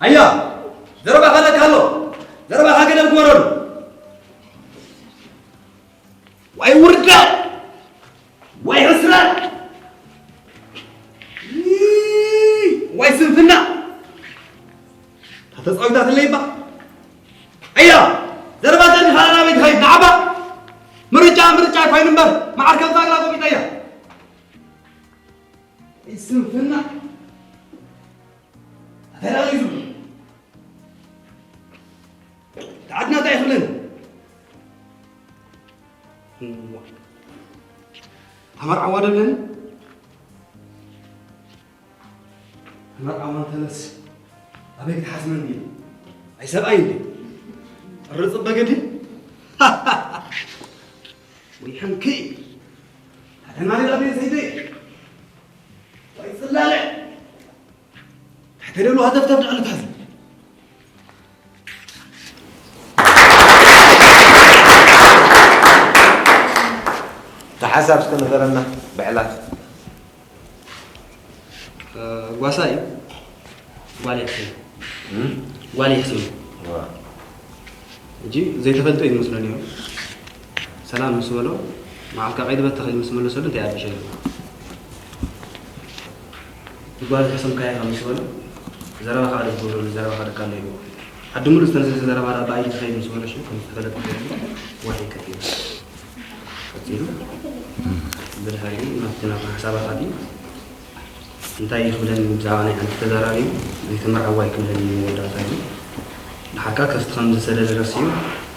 ኣያ፣ ዘረባኻ ለካ ኣሎ። ዘረባኻ ገደል ግበረሉ። ዋይ ውርደት! ዋይ ሕስረት! ዋይ ስንፍና! ተተጻዊታትለይ እባ። ኣያ፣ ዘረባ ጸኒኻ ናበይ ትኸይድ? ንዓባ! ምርጫ ምርጫ ኮይኑ እምበር፣ መዓር ከም ዛግላ ቆሚጠያ። ዋይ ስንፍና! ተላቒሱ። ዓድና እንታይ ይኽብለኒ? እዋ። ተመርዓዋ ደብለኒ? ተመርዓዋ እንተለስ ኣበይ ክትሓስመኒ? ኣይ ሰብኣይ እንዴ? ጥሪ ጽበ ገዲ? ወይ ሕንኪ! ኣተማሪ ኣበይ ዘይደይ? ወይ ጽላለ! ተደሉ ሃተፍተፍ ደኣሉ ታዚ። እታ ሓሳብ እስከ ንገረና ብዕላት። እ፣ ጓሳ እዩ። ጓል ይሕስኑ። እም? ጓል ይሕስኑ። ዋ። ሕጂ ዘይተፈልጠ እዩ ዝመስለኒ እዩ። ሰላም ምስ በሎ፣ መዓልካ ቀይዲ በተኸ ምስ መለሰሉ እንታይ ኣቢሸ? ጓል ከሰምካያ ኢኻ ምስ በሎ፣ ዘረባኻ ኣደግብረሉ፣ ዘረባኻ ደቃ ኣሎ ይብሎ። ዓዲ ሙሉእ ዝተነዘዘ ዘረባ ደኣ ብኣይዲ ዝኸይድ ምስ በሎ፣ ሽዑ ከም ዝተፈለጠ ኮይኑ፣ ዋሕ ይቀጥ ይብል። ቀጺሉ፣ ብድሕሪኡ ናብቲ ናትና ሓሳባት ኣትዩ፣ እንታይ ይኽብለኒ ብዛዕባ ናይ ሓንቲ ተዛራቢ፣ ዘይተመርዓዋ ይክብለኒ መወዳእታ እዩ። ንሓካ ከፍቲ ከም ዝሰደደ ረሲኡ፣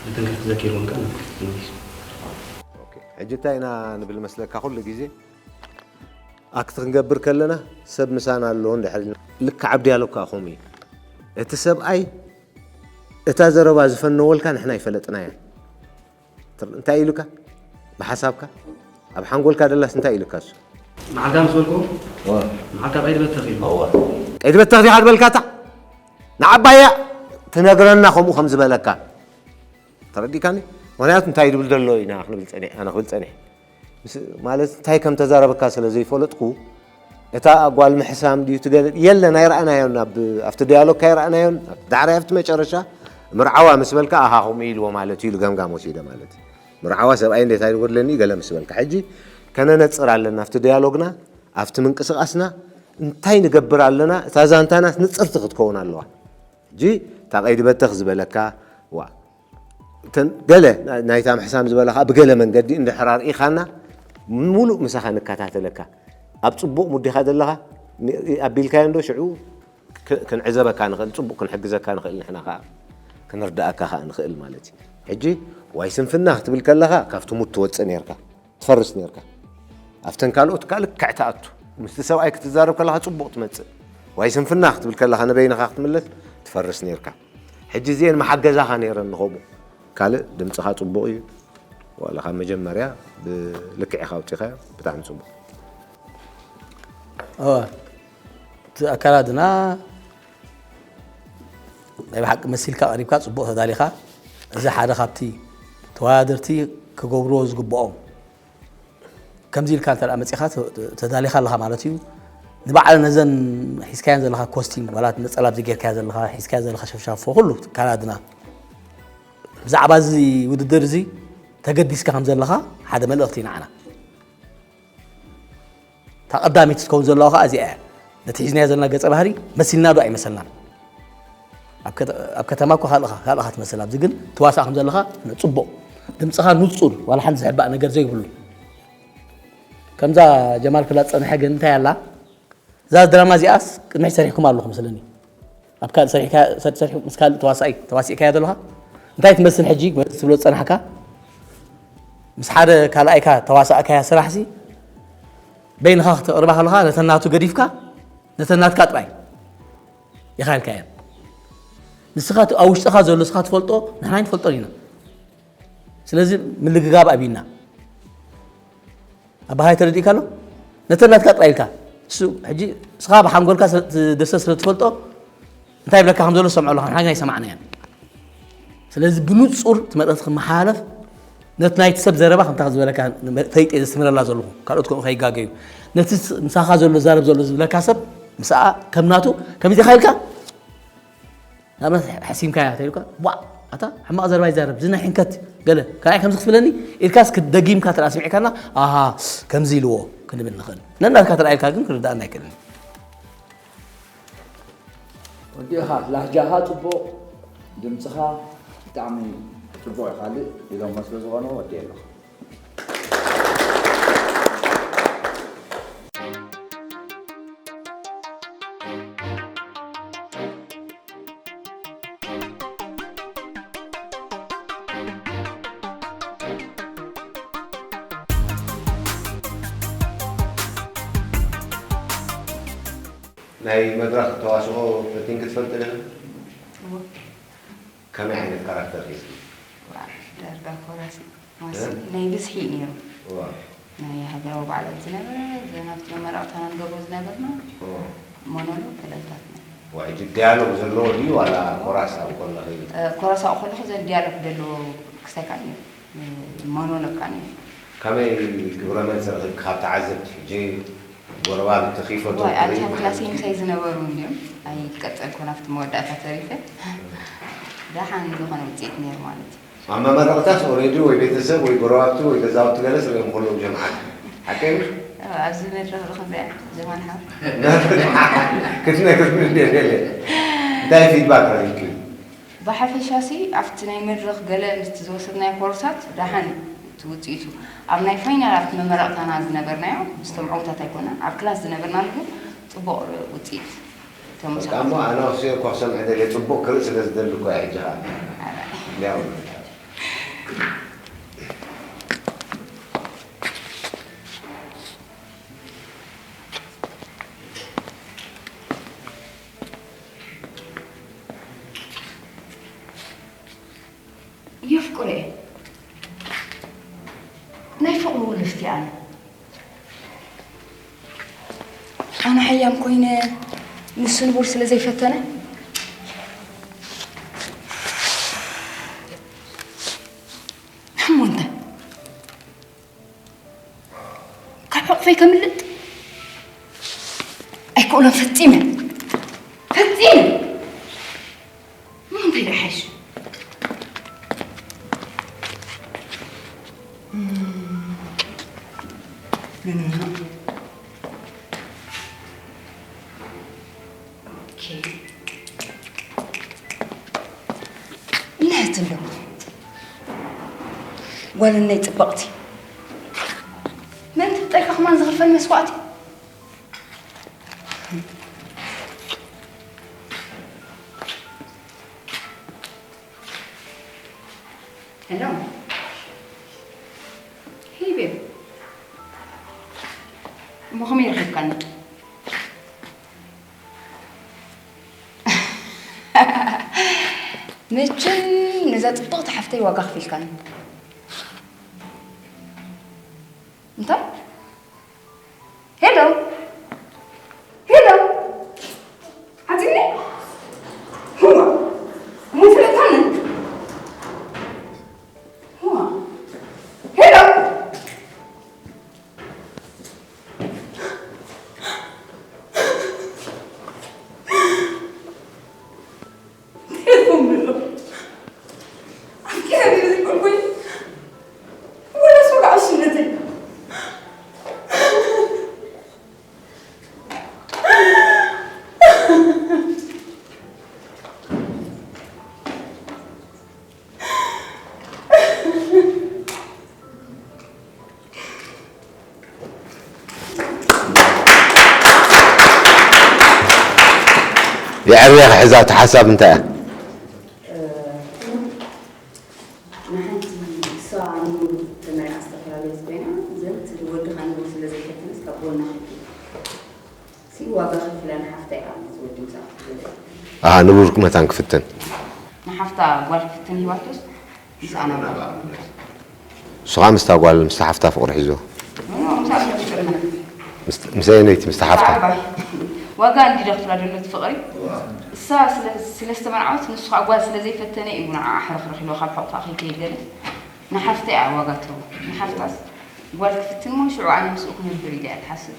ብትንክፍቲ ዘኪርዎ እንከ ናብቲ ክፍቲ መሊሱ። ኦኬ። ሕጂ እንታይ ኢና ንብል መስለካ? ኩሉ ግዜ ኣክት ክንገብር ከለና ሰብ ምሳና ኣሎ እንድሕር ኢልና፣ ልክዕ ኣብ ዲያሎግ ከኣ ከምኡ እዩ። እቲ ሰብኣይ እታ ዘረባ ዝፈነወልካ ንሕና ኣይፈለጥናያን። ትር-፣ እንታይ ኢሉካ? ብሓሳብካ? ኣብ ሓንጎልካ ደላስ እንታይ ኢሉካ እሱ? መዓልካ ምስ በልኩ፣ ዋ። መዓልካ ቀይዲ በተኽ ኢሉ። እዋ። ቀይዲ በተኽ ዲኻ ዝበልካ እታ? ንዓባያ ትነግረና ከምኡ ከም ዝበለካ። ተረዲእካኒ? ምኽንያቱ እንታይ ድብል ዘሎ ኢና ክንብል ጸኒሕ-፣ ኣነ ክብል ጸኒሕ። ምስ-፣ ማለት እንታይ ከም ተዛረበካ ስለ ዘይፈለጥኩ፣ እታ ጓል ምሕሳም ድዩ ትገለ-፣ የለን፣ ኣይረኣናዮን። ኣብ፣ ኣብቲ ዲያሎግ ኣይረኣናዮን። ዳዕራይ ኣብቲ መጨረሻ ምርዓዋ ምስ በልካ፣ ኣሃ፣ ከምኡ ኢልዎ ማለት እዩ ኢሉ ገምጋም ወሲደ ማለት እዩ። ምርዓዋ ሰብኣይ እንዴት ኣይጎድለኒ ገለ ምስ በልካ። ሕጂ ከነነጽር ኣለና፣ ኣብቲ ዲያሎግና፣ ኣብቲ ምንቅስቓስና እንታይ ንገብር ኣለና፣ እታ ዛንታናስ ንጽርቲ ክትከውን ኣለዋ። ሕጂ እታ ቀይዲ በተኽ ዝበለካ፣ ዋ፣ እተን ገለ ናይ-፣ ናይታ ምሕሳም ዝበላ ኸዓ ብገለ መንገዲ እንድሕር ኣርኢኻና፣ ምሉእ ምሳኻ ንከታተለካ። ኣብ ጽቡቕ ሙዲኻ ዘለኻ፣ ን-፣ ኣቢልካዮ እንዶ ሽዑ ክ-፣ ክንዕዘበካ ንኽእል፣ ጽቡቕ ክንሕግዘካ ንኽእል፣ ንሕና ኸዓ ክንርድኣካ ኸዓ ንኽእል ማለት እዩ። ሕጂ ዋይ ስንፍና ክትብል ከለኻ ካብቲ ሙድ ትወጽእ ኔርካ። ትፈርስ ኔርካ። ኣብተን ካልኦት ከኣ ልክዕ ትኣቱ። ምስቲ ሰብኣይ ክትዛረብ ከለኻ ጽቡቕ ትመጽእ። ዋይ ስንፍና ክትብል ከለኻ ንበይንኻ ክትምለስ ትፈርስ ኔርካ። ሕጂ እዚኤን መሓገዛኻ ኔረን ንኸምኡ። ካልእ ድምጽኻ ጽቡቕ እዩ። ዋላ ካብ መጀመርያ ብልክዕ ኢኻ ኣውጺኻዮ፣ ብጣዕሚ ጽቡቕ። እወ፣ እቲ ኣከዳድና ናይ ብሓቂ መሲልካ ቀሪብካ ጽቡቕ ተዳሊኻ፣ እዚ ሓደ ካብቲ ተወዳደርቲ ክገብርዎ ዝግብኦም። ከምዚ ኢልካ እንተ ደኣ መጺኻ ተ-፣ ተ-፣ ተዳሊኻ ኣለኻ ማለት እዩ። ንባዕል ነዘን ሒዝካየን ዘለኻ ኮስቲም፣ ዋላ ነጸላ ኣብዚ ጌርካያ ዘለኻ፣ ሒዝካያ ዘለኻ ሸፍሻፎ፣ ኩሉ ኣከዳድና ብዛዕባ እዚ ውድድር እዚ ተገዲስካ ከም ዘለኻ ሓደ መልእኽቲ እዩ ንዓና። እታ ቀዳመይቲ ትኸውን ዘለዋ ኸኣ እዚኣ እያ። ነቲ ሒዝናዮ ዘለና ገጸ ባህሪ መሲልና ዶ ኣይመሰልናን? ኣብ ከተ-፣ ኣብ ከተማ እኮ ካልእኻ፣ ካልእኻ ትመስል። ኣብዚ ግን ትዋሳእ ከም ዘለኻ ጽቡቕ። ድምጽኻ ንጹር፣ ዋላ ሓንቲ ዝሕባእ ነገር ዘይብሉ። ከምዛ ጀማል ክላ ዝጸንሐ ግን እንታይ ኣላ? እዛ ድራማ እዚኣስ ቅድሚ ሕጂ ሰሪሕኩም ኣለኹም መስለኒ። ኣብ ካልእ ሰሪሕካ-፣ ሰር-፣ ሰሪሑ ምስ ካልእ ተዋሳኣይ ተዋሲእካያ ዘለኻ? እንታይ ትመስል ሕጂ ትብሎ ዝጸናሕካ? ምስ ሓደ ካልኣይካ ተዋሳእካያ ስራሕሲ በይንኻ ክተቕርባ ከለኻ ነተን ናቱ ገዲፍካ ነተን ናትካ ጥራይ ኢኻ ኢልካየን። ንስኻ እቲ ኣብ ውሽጥኻ ዘሎ ንስኻ ትፈልጦ ንሕና ኣይንፈልጦን ኢና። ስለዚ ምልግጋብ ኣብይና። ኣባኻ ተረዲእካ ኣሎ? ነተን ናትካ ጥራይ ኢልካ። እሱ ሕጂ ንስኻ ብሓንጎልካ ስለ- ድርሰት ስለ ትፈልጦ እንታይ ይብለካ ከም ዘሎ ሰምዖ ኣለኻ፣ ንሕና ግን ኣይሰማዕናያን። ስለዚ ብንጹር እቲ መልእኽቲ ክመሓላለፍ ነቲ ናይቲ ሰብ ዘረባ ከምታ ዝበለካ ፈይጤ ዘስተምረላ ዘለኹ ካልኦት ከምኡ ከይጋገዩ ነቲ ስ- ምሳኻ ዘሎ ዛረብ ዘሎ ዝብለካ ሰብ ምስኣ ከም ናቱ ከመይ ኢኻ ኢልካ ንኣብነት ሓሲምካያ ተይልካ ዋ ኣታ ሕማቕ ዘረባ ይዛረብ ዝና ሕንከት ገለ ካልኣይ ከምዚ ክትብለኒ ኢልካስ ክደጊምካ ተራ ስሚዕካና ኣሃ ከምዚ ኢልዎ ክንብል ንኽእል ነናትካ ተራ ኢልካ ግን ክርዳእና ኣይክእልን ወዲእኻ ላህጃኻ ፅቡቕ ድምፅኻ ብጣዕሚ ፅቡቕ እዩ ካልእ ኢሎሞ ስለ ዝኾኑ ወዲእ ኣለኹ ናይ መድረኽ ተዋስኦ ፈቲንኪ ትፈልጢ ዲኺ? ከመይ ዓይነት ካራክተር ሒዝኪ? ዳርጋ ኮራሲ ማሲ ናይ ብዝሒ እዩ ነይሩ። ናይ ሃገራዊ በዓላት ዝነበረ ዘን ኣብቲ መመረቕታና ንገብሮ ዝነበርና ሞኖሎግ ክለታት ነይሩ። ዋይ ሕጂ ዲያሎግ ዘለዎ ድዩ ዋላ ኮራስ ኣብኡ ከለኺ? ኮራስ ኣብኡ ከለኹ ዘን ዲያሎግ ዘለዎ ክስታይ ከዓ ነይሩ። ሞኖሎግ ከዓ ነይሩ። ከመይ ግብረ መልሲ ረኺብኪ ካብ ተዓዘብቲ ሕጂ ጎረባብቲ ከይፈትዉ ዋይ ኣንታ ክሪኡ? ክላሰይ ምሳይ ዝነበሩ እንድዮም ኣይቀጸልኩን ኣብቲ መወዳእታ ተሪፈ ደሓን ዝኾነ ውፅኢት ነይሩ ማለት እዩ ኣብ መመረቕታስ ኦሬዲ ወይ ቤተሰብ ወይ ጎረባብቲ ወይ ገዛውቲ ገለ ስሪኦም ከለዉ ጀምዓት ሓቀይ ኣብዚ መድረኽ ዶ ክንሪኣ ጀማን ሓው ክትነግርኒ እንደ ገለ እንታይ ፊድባክ ረኺብኪ ብሓፈሻሲ ኣብቲ ናይ መድረኽ ገለ ምስቲ ዝወሰድናዮ ኮርሳት ደሓን እዩ እቲ ውፅኢቱ። ኣብ ናይ ፋይናል ኣብቲ መመረቕታና ዝነበርናዮ ምስቶም ዕዉታት ኣይኮነን ኣብ ክላስ ዝነበርናሉ ግን ፅቡቕ ውፅኢት በቃ እሞ ተመሳኺ። ኣነ ክስኦ እኳ ክሰምዕ ደልየ ፅቡቕ ክርኢ ስለ ዝደሊ እኳ እየ ሕጂ ኸዓ እንዲያው የፍቅሮ እየ ናይ ፍቕሪ ውልፍቲ ኣነ ኣነ ሓያም ኮይነ ንሱ ንቡር ስለ ዘይፈተነ እሞ እንታይ ካብ ሕቑፈይ ከምልጥ ኣይክእሎን ፈፂመ ፈፂመ እሞ እንታይ ደሓሽ ነህት እንዶ ጓል ናይ ፅብቕቲ ምእንቲ ፍጠርካ ከማን ዝኽፈል መስዋእቲ Hello. Hey babe. እሞ ከመይ ረኺብካኒ? መቸም ነዛ ፅብቕቲ ሓፍተይ ዋጋ ከፊልካኒ። እንታይ? ሄሎ ሄሎ ዓፂኒ ህዋ ሙፍለታነ ህዋ ሄሎ የዕብያ ክሕዛ እቲ ሓሳብ እንታይ እያ? ኣሃ፣ ንቡር መታን ክፍትን። ንሓፍታ ጓል ክፍትን ሂባቶስ ምስ ኣና ንሱ ከዓ ምስታ ጓል ምስታ ሓፍታ ፍቕሪ ሒዞ። ምስ ኣየነይቲ ምስታ ሓፍታ? ዋጋ እንዲ ደኽፍላ ዘሎ እቲ ፍቕሪ እሳ ስለ ዝተመርዓወት ንሱ ከዓ ጓል ስለ ዘይፈተነ እዩ ንዓ ሕርኽርኽ ኢሎ ካብ ሕቑፋ ከይከይድ ገለ ንሓፍታ እያ ዋጋ ትህቦ። ንሓፍታስ ጓል ክፍትን ሞ ሽዑ ኣነ ምስኡ ክነብር ኢለ እያ ትሓስብ።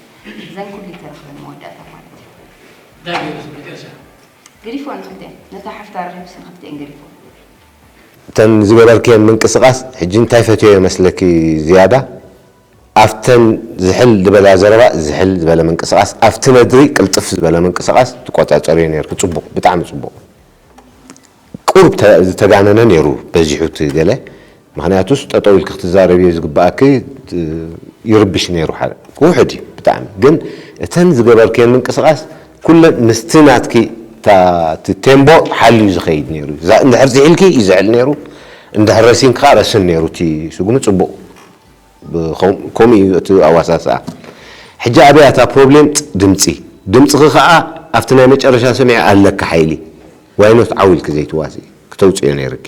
እዘን ኩሉ ይተረኽበን መወዳእታ ማለት እዩ። ገዲፎን ክልቲኤን ነታ ሓፍታ ረኺብስ ንክልቲኤን ገዲፎን። እተን ዝገበርክየን ምንቅስቃስ ሕጂ እንታይ ፈትዮ ይመስለኪ ዝያዳ ኣብተን ዝሕል ዝበላ ዘረባ ዝሕል ዝበለ ምንቅስቃስ ኣብቲ ነድሪ ቅልጥፍ ዝበለ ምንቅስቃስ ትቆጻጸርዮ ነርኪ ጽቡቅ ብጣዕሚ ጽቡቅ ቁሩብ ዝተጋነነ ነይሩ በዚሑ እቲ ገለ ምኽንያቱስ ጠጠው ኢልኪ ክትዛረብዮ ዝግበኣኪ ይርብሽ ነይሩ ሓደ ውሕድ እዩ ብጣዕሚ ግን እተን ዝገበርክየን ምንቅስቃስ ኩለን ምስቲ ናትኪ እቲ ቴምቦ ሓልዩ ዝኸይድ ነይሩ እንድሕር ዝሒልኪ ይዝሕል ነይሩ እንድሕር ረሲንኪ ከዓ ረስን ነይሩ እቲ ስጉሚ ፅቡቅ ከምኡ እዩ እቲ ኣዋሳስኣ ሕጂ ኣበይ ኣታ ፕሮብሌም ድምፂ ድምፅኺ ከዓ ኣብቲ ናይ መጨረሻ ሰሚዐ ኣለካ ሓይሊ ዋይኖት ዓው ኢልኪ ዘይትዋስኢ ክተውፅዮ ነይርኪ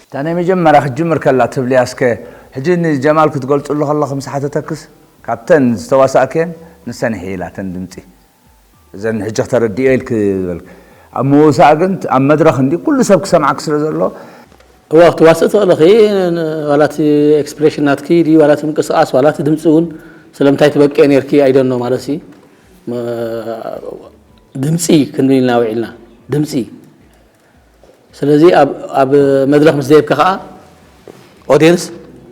እታ ናይ መጀመርያ ክትጅምር ከላ ትብልያ እስከ ሕጂ ንጀማል ክትገልፅሉ ከለኹ ምስ ሓተተክስ ካብተን ዝተዋሳእክየን ንሰን ይሕይላ ተን ድምፂ እዘን ሕጂ ክተረድእዮ ኢልክ ዝበልክ ኣብ ምውሳእ ግን ኣብ መድረኽ እንዲ ኩሉ ሰብ ክሰምዓክ ስለ ዘሎ እዋ ክትዋስእ ትኽእል ኢኺ ዋላ እቲ ኤክስፕሬሽን ናትኪ ድዩ ዋላ እቲ ምንቅስቃስ ዋላ እቲ ድምፂ እውን ስለምንታይ ትበቅዕ ነርኪ ኣይደኖ ማለት ድምፂ ክንብል ኢና ውዒልና ድምፂ ስለዚ ኣብ መድረኽ ምስ ደየብካ ከዓ ኦድየንስ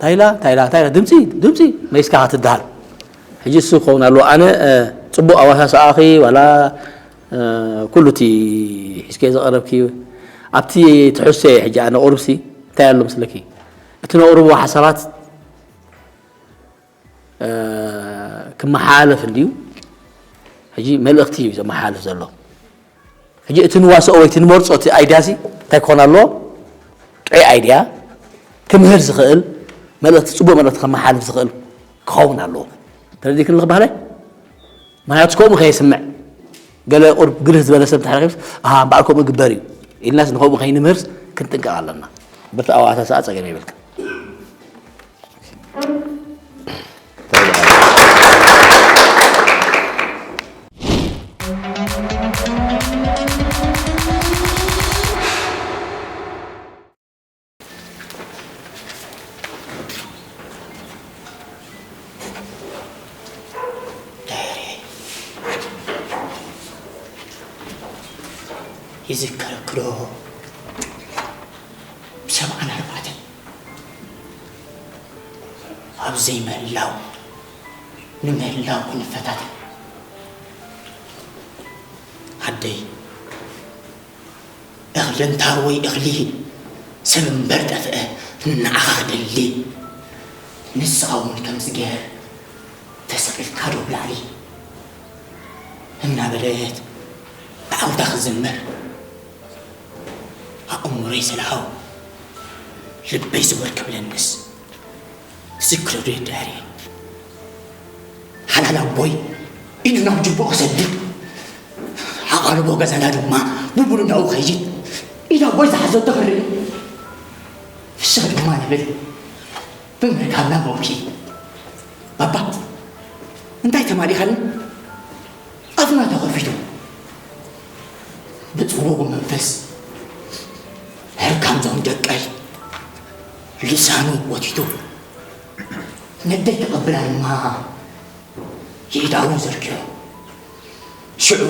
ታይላ ታይላ ታይላ ድምፂ ድምፂ መይስካ ትድሃል ሕጂ እሱ ክኸውን ኣለዎ ኣነ ፅቡቅ ኣዋሳስኣኺ ዋላ ኩሉ እቲ ሒዝከ ዘቐረብኪ ኣብቲ ትሕዝቶ እየ ሕጂ ኣነ ቁርብሲ እንታይ ኣሎ ምስለኪ እቲ ነቕርቦ ሓሳባት ክመሓላለፍ እንድዩ ሕጂ መልእኽቲ እዩ ዘመሓላልፍ ዘሎ ሕጂ እቲ ንዋስኦ ወይ እቲ ንመርፆ እቲ ኣይድያ ሲ እንታይ ክኾን ኣለዎ ጥዑይ ኣይድያ ክምህር ዝኽእል መልእኽቲ ፅቡቅ መልእኽቲ ከመሓላልፍ ዝኽእል ክኸውን ኣለዎ ተረዲእክኒ ኣለኺ ባህላይ ምክንያቱ ከምኡ ከየስምዕ ገለ ቁርብ ግልህ ዝበለ ሰብ ተሓረኪብስ ኣሃ እምበኣር ከምኡ ግበር እዩ ኢልናስ ንከምኡ ከይንምህርስ ክንጥንቀቕ ኣለና በቲ ኣዋሳስኣ ፀገም የብልካ ይዝከረክዶ ብሰብዓን ኣርባዕተን ኣብ ዘይምህላው ንምህላው ክንፈታተን ኣደይ እኽሊ እንታር ወይ እኽሊ ሰብ እምበር ጠፍአ ንዓኻ ክደሊ ንስኻ እውን ከምዚ ገይር ተሰቒልካ ዶ ብላዕሊ እናበለት ብዓውታ ክዝምር ኣእምሮይ ዝለዓው ልበይ ዝወር ክብለንስ ዝክረዱ የዳርየ ሓላል ኣቦይ ኢዱ ናብ ጅቡኡ ክሰድድ ኣቓልቦ ገዛና ድማ ብቡሉ ናብኡ ክኸይድ ኢድ ኣቦይ ዝሓዘቶ ክርኢ ፍሽኽ ድማ ንብል ብምርካብና መውኪ ባባ እንታይ ተማሊኻኒ ኣፍና ተኸፊቱ ብጽቡቕ መንፈስ ሕርካም ዞም ደቀይ ልሳኑ ወቲቱ ነደይ ተቐብላ ድማ የኢዳሩ ዘርጊሑ ሽዑ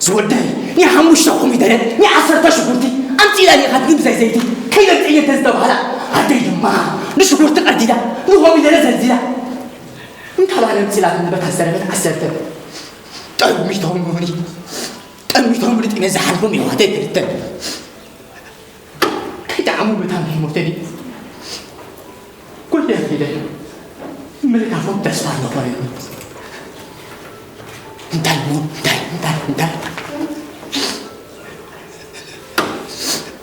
ዝወደይ ናይ ሓሙሽተ ኮሚደረ ናይ ዓሰርተ ሽጉርቲ ኣምፂላ ሊኻትኒ ብዘይ ዘይቲ ከይበልፀየ እንተዝተባህላ ኣደይ ድማ ንሽጉርቲ ቀዲዳ ንኮሚደረ ዘልዚላ እንካባለ ኣምፂላትኒ በታ ዝተረፈት ዓሰርተ ጠሚቶሙኒ ጠሚቶሙኒ ጥሜ ዝሓልፎም የዋተይ ክልተ ከይጠዓሙ በታ ናይ ሞተኒ ኩለ ኺደ ምልካፎም ተስፋ ዝኾነኒ እንታይ ሞ እንታይ እንታይ እንታይ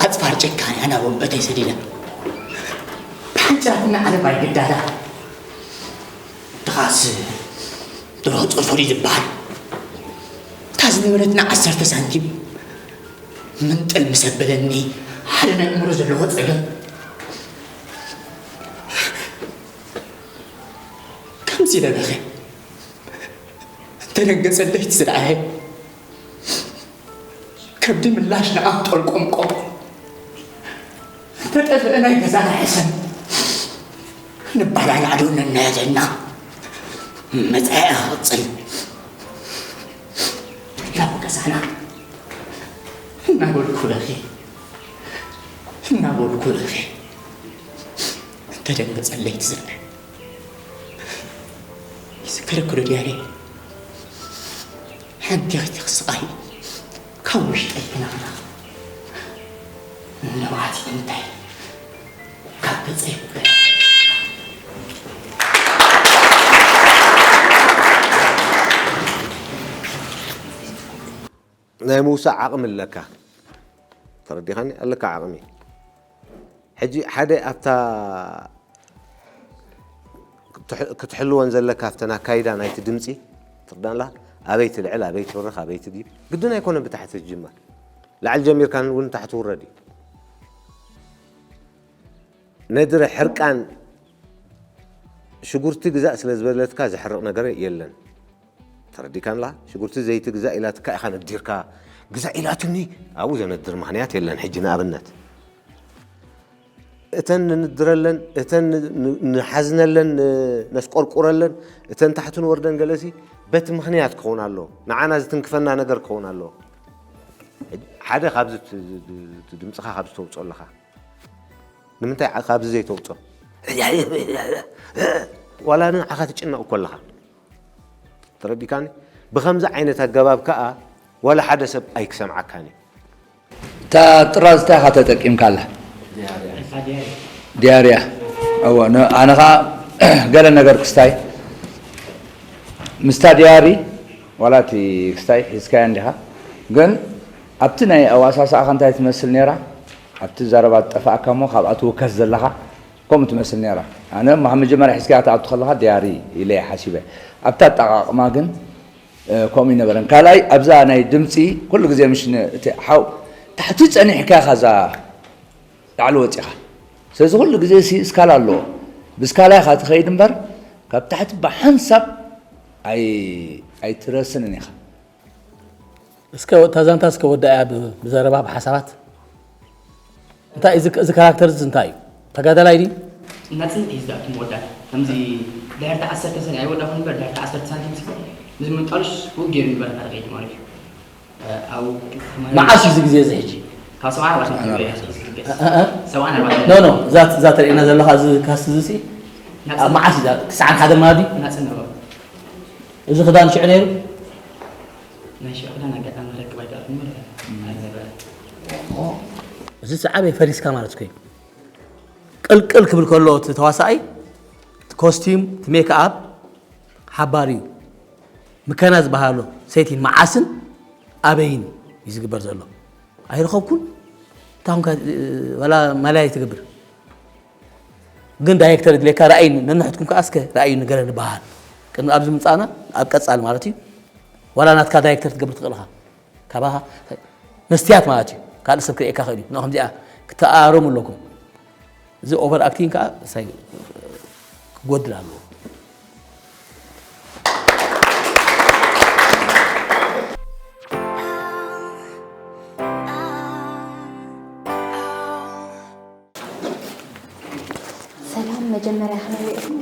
ኣፅፋር ጨካንያ ናብ ወንበተይ ሰዲዳ ብሓንጭራትና ዓለም ኣይግዳዳ ድኻስ ድሮ ፀርፎ ድዩ ዝበሃል እታ ዝነበረትና ዓሰርተ ሳንቲም ምንጥል ምስ ኣበለኒ ሓደ ናይ ኣእምሮ ዘለዎ ጸገም ከምዚ ኢለ በኸ እንተደንገጸ ለይቲ ዝረኣየ ከብዲ ምላሽ ንኣፍ ጠልቆምቆም እንተጠፍአ ናይ ገዛና ሕሰም ንባላላዕዶ ነናያዘና መጻኢ ክቕጽል ናብ ገዛና እናበልኩ በኺ እናበልኩ በኺ እንተደንገጸ ለይቲ ዝረኣየ ይዝከረክዶ ድያኔ ሓንቲ ኽቲ ክስቓይ ካብ ውሽጠይ ክነቕነቕ ንዋት እንታይ ካብ ገጸይ ክውረድ ናይ ምውሳእ ዓቕሚ ኣለካ። ተረዲኻኒ ኣለካ ዓቕሚ። ሕጂ ሓደ ኣብታ ክትሕልወን ዘለካ ኣብተን ኣካይዳ ናይቲ ድምፂ ትርዳንላ ኣበይ ትልዕል ኣበይ ትወርኽ ኣበይ ትድይብ ግድን ኣይኮነን ብታሕቲ ዝጅመር ላዕሊ ጀሚርካ እውን ታሕቲ ውረድ እዩ ነድረ ሕርቃን ሽጉርቲ ግዛእ ስለ ዝበለትካ ዘሕርቕ ነገር የለን ተረዲካንላ ሽጉርቲ ዘይቲ ግዛእ ኢላትካ ኢኻ ነዲርካ ግዛእ ኢላትኒ ኣብኡ ዘነድር ምኽንያት የለን ሕጂ ንኣብነት እተን ንንድረለን እተን ንሓዝነለን ነስቆርቁረለን እተን ታሕቱ ንወርደን ገለሲ በቲ ምኽንያት ክኸውን ኣሎ ንዓና ዝትንክፈና ነገር ክኸውን ኣሎ ሓደ ካብዚ ድምፅኻ ካብዚ ተውፅኦ ኣለኻ ንምንታይ ካብዚ ዘይተውፆ ዋላ ንዓኻ ትጭነቕ እኮ ኣለኻ ተረዲካኒ ብኸምዚ ዓይነት ኣገባብ ከዓ ዋላ ሓደ ሰብ ኣይክሰምዓካን እዩ እታ ጥራዝ እንታይ ኢኻ ተጠቂምካላ? ዲያርያ። እወ፣ ኣነ ኸዓ ገለ ነገር ክስታይ ምስታ ዲያሪ ዋላ እቲ ክስታይ ሒዝካያ እንዲኻ። ግን ኣብቲ ናይ ኣዋሳስኣኻ እንታይ ትመስል ነይራ? ኣብቲ ዘረባ ዝጠፋእካ እሞ ካብኣ ትውከስ ዘለኻ ከምኡ ትመስል ነይራ። ኣነ እሞ ካብ መጀመርያ ሒዝካያ ክትኣቱ ከለኻ ዲያሪ ኢለ እየ ሓሲበ። ኣብቲ ኣጠቓቕማ ግን ከምኡ ይነበረን ካልኣይ ኣብዛ ናይ ድምፂ ኩሉ ግዜ ምሽ እቲ ሓው ታሕቲ ፀኒሕካ ኢኻ እዛ ላዕሊ ወፂኻ ስለዚ ኩሉ ግዜ ሲ እስካላ ኣለዎ ብስካላ ኢኻ ትኸይድ እምበር ካብ ታሕቲ ብሓንሳብ ኣይትረስንን ኢኻ እስከ እታ ዛንታ እስከ ወዳእያ ብዘረባ ብሓሳባት እንታይ እዚ እዚ ካራክተር እዚ እንታይ እዩ? ተጋዳላይ ድዩ? ናጽነት እዩ ዝኣቱ መወዳእታ። ከምዚ ድሕርቲ ዓሰርተ ሰነ ኣይወዳኹን እምበር ድሕርቲ ዓሰርተ ሳንቲም ሲ ምስ ምንጣሉሽ ውግ ገይሩ ይበረኻ ደቂቂ ማለት እዩ። ኣብኡ መዓስ እዩ እዚ ግዜ እዚ ሕጂ? ካብ ሰብዓን ኣርባዕተን ጀሚሩ እዩ ዝግገስ። ሰብዓን ኣርባዕተን። ኖ ኖ እዛ እዛ ተርእየና ዘለኻ እዚ ካስት እዚ ሲ ኣብ መዓስ እዩ ክስዓን ሓደ ማለት ድዩ? ናጽነት። እዚ ክዳን ሽዑ ነይሩ? ናይ ሽዑ ክዳን ኣጋጣሚ ክረክብ ኣይከኣልኩን እምበር ኣይነበረን። እዚ ዝዓበየ ፈሪስካ ማለት እኮ እዩ። ቅልቅል ክብል ከሎ እቲ ተዋሳኣይ እቲ ኮስቲም እቲ ሜክኣፕ ሓባር እዩ። ምከና ዝበሃል ኣሎ ሰይቲን መዓስን ኣበይን እዩ ዝግበር ዘሎ ኣይረኸብኩን። እንታይ ኮንካ ዋላ ማልያ ትገብር። ግን ዳይሬክተር የድልየካ ራእይ ነንሕድኩም ከኣ እስከ ራእዩ ንገረኒ በሃል ቅድሚ ኣብዚ ምምጻእና ኣብ ቀጻሊ ማለት እዩ ዋላ ናትካ ዳይሬክተር ትገብር ትኽእል ኢኻ ካባኻ መስትያት ማለት እዩ ካልእ ሰብ ክርእየካ ክእል እዩ ንኦ ከምዚኣ ክትኣረሙ ኣለኩም እዚ ኦቨር ኣክቲንግ ከኣ ሳይ ክጎድል ኣለዎ ሰላም መጀመርያ ከመይ ውዒልኩም?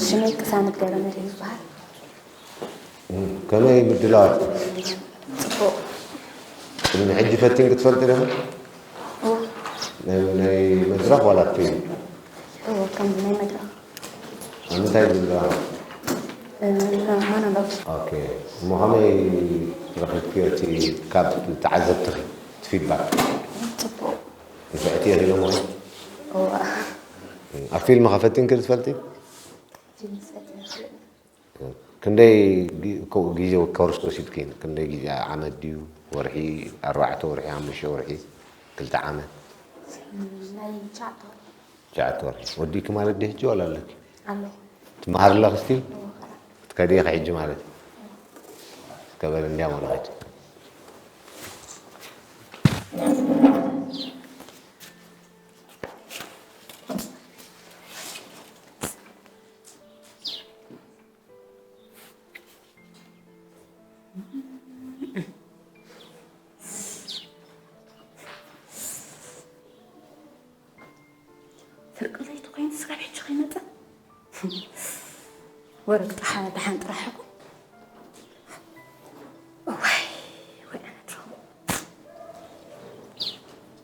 ሽመይ ቅሳነት ገብረመድህን ይበሃል። ከመይ ምድላዋት? ጽቡቕ። ቅድሚ ሕጂ ፈቲንኪ ትፈልጢ ዲኺ? ናይ መድረኽ ዋላ ፊልም? እወ ከም ናይ መድረኽ። ኣብ ምንታይ ዝድረኽ? ሞኖሎግ። ኦኬ። እሞ ከመይ ረኺብክዮ እቲ ካብ ተዓዘብትኺ እቲ ፊድባክ? ጽቡቕ። ንፍዕቲ እየ ኢሎምኺ? እወ። ኣብ ፊልም ከ ፈቲንኪ ዶ ትፈልጢ? ፊልም ዝፈትነ ክንደይ ግዜ ኮርስ ወሲድኪ? ክንደይ ግዜ ዓመት ድዩ ወርሒ ኣርባዕተ ወርሒ ሓሙሽተ ወርሒ ክልተ ዓመት? ናይ ትሽዓተ ወርሒ። ትሽዓተ ወርሒ። ወዲእኪ ማለት ድዩ ሕጂ ዋላ ኣለኪ? ኣለኹ። ትመሃሪ ኣለኺ ስቲል? እወ። ክትከዲ ኢኺ ሕጂ ማለት እዩ? እስከ በል እንድያ ማለት እዩ። ትርቂ ዘይትኮይን ስጋብ ሕጂ ከይመጸ። ወረግ ጥሓ-፣ ደሓን ጥራሕ ይኹን። እዋይ፣ ወይ ኣነ ድሮ።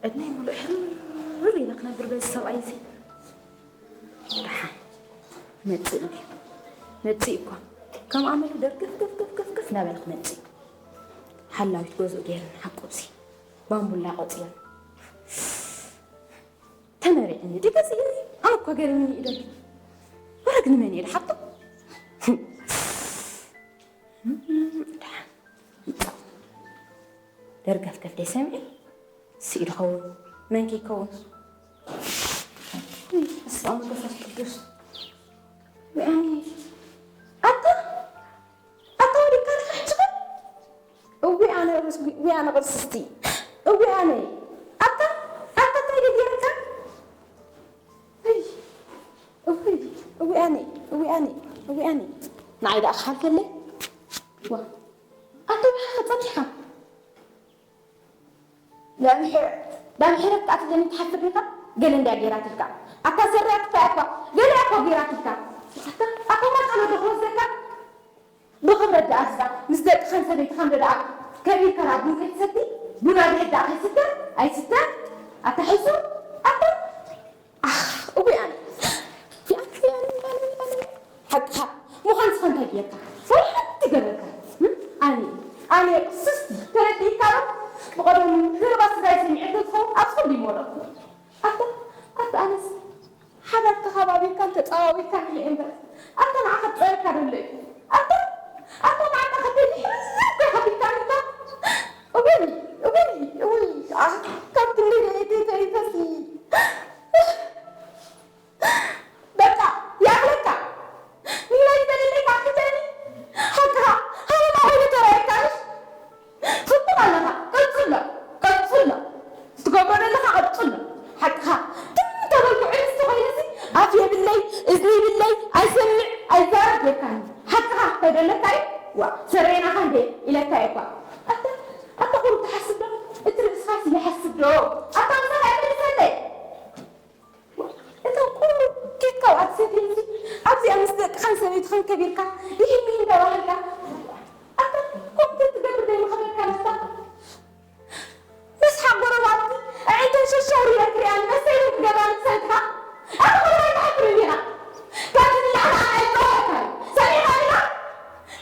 ዕድመይ ሙሉእ ሕርር ኢለ ክነብር በዚ ሰብኣይ እዚ። ደሓን መጽእ እንድዩ። መጽእ እኳ። ከም ኣመሉ ደርገፍ ገፍ ገፍ ገፍ ገፍ እናበለ ክመጽእ እዩ። ሓላዊት ገዝኡ ገይረን ሓቁብሲ። ባምቡላ ቆጺረን። ተመሪዕኒ ድዩ ገዚእኒ? ኣነ እኮ ገሪሙኒ እዩ ደሎ። ወረግ ንመን እየ ድሓቶ? ደሓን። ደርገፍገፍ ደይ ሰምዒ? ስኢሉ ኸውን? መን ከይከውን? በስመ ኣብ ወወልድ ወመንፈስ ቅዱስ። ኣታ፣ ኣታ ወዲቅካ ዲኻ ሕጂ ኸ? እዊ ኣነ ርስ-፣ እዊ ኣነ ቅርስቲ። እዊ ኣነ። ኣታ፣ ኣታ እንታይ ገይረካ? እይ፣ እዊ፣ እዊ ኣነ፣ እዊ ኣነ፣ እዊ ኣነ። ንዓይ ደኣ ክሓልፈለይ? ዋ፣ ኣታ ብሓቂ ጸኒሕካ? ዳምሒረ-፣ ዳምሒረት ኣትለኒ ትሓፍር ዲኻ? ገለ እንድያ ገይራትልካ። ኣታ ሰሪያ ክፋያ እኳ ገለ እያ እኮ ገይራትልካ። ኣታ፣ ኣታ ማዕጾ ዶ ክወስደካ? ብኽብረት ደኣ እዛ ምስ ደቅኻን ሰበይትኻን ዶ ደኣ ከቢርካ ደኣ ቡን ከይትሰቲ? ቡን ኣብ ቤት ደኣ ከይስተ? ኣይስተ? ኣታ ሕሱር? ኣታ ኣኽ፣ እውይ ኣነ። ያንተ ያንተ ያንተ ያንተ። ሓቅኻ። ምዃንስ ከ እንታይ ጌርካ? ወይ ሓንቲ ገበርካ? እም? ኣነ፣ ኣነ ቅስስቲ ተረዲእካ ዶ? ብቐደሙ ዘረባ ስጋይ ሰሚዐ እንተዝኸውን ኣብዚ ኩሉ ይመረቕኩ። ኣታ፣ ኣታ ኣነስ ሓዳር ተኸባቢርካን ተጸዋዊርካን ኢለ እምበር፣ ኣታ ንዓኻ ክጸየካ ደሎ እዩ። ኣታ፣ ኣታ ንዓኻ ከተድሕን እኮ ሓቲትካኒ እኮ። እውይ፣ እውይ፣ እውይ፣ ኣታ ካብ ክንደይ ደቂቀይ ተሪፈሲ። በቃ፣ ይኣኽለካ። ንናይ ዝደለለይ ካብ ትህበኒ፣ ሓቅኻ፣ ሃበባ ኮይኑ ተራእየካንስ። ጽቡቕ ኣለኻ፣ ቀጽሎ፣ ቀጽሎ። ትገብሮ ዘለኻ ቀጽሎ። ሓቅኻ፣ ትም ተበልኩ ዕንስቲ ኮይነሲ፣ ኣፍ የብለይ፣ እዝኒ ይብለይ፣ ኣይሰምዕ፣ ኣይዛረብ ጌርካኒ። ሓቅኻ፣ እንታይ ደለካ እዩ? ዋ፣ ሰረየናኻ እንዴ ኢለካ እኳ። ኣታ፣ ኣታ ቁሩብ ትሓስብ ዶ? እቲ ርእስኻስ ይሓስብ ዶ? ኣታ ምሳኻ ኣይመልሰለይ። እታ ቁሩብ ኬክ ካብኣ ትሰትየሲ፣ ኣብዚኣ ምስ ደቅኻን ሰበይትኻን ከቢርካ ይሂ ሚሂ እንዳበሃልካ፣ ኣታ ከምኡ ተትገብር ደይምኸደካ ነታ። ምስሓቕ ጎረባብቲ ኣዒንተን ሸሻውር ኢለን ክሪኣኒ፣ መስተይ እውን ክገብራኒ ክሰልክኻ። ኣነ ጎረባብቲ ኣይትሕብርን ኢኻ። ካብዚ ንላዕሊ ኣነ ኣይጸዋዕካን። ሰሚዕኻ ዲኻ?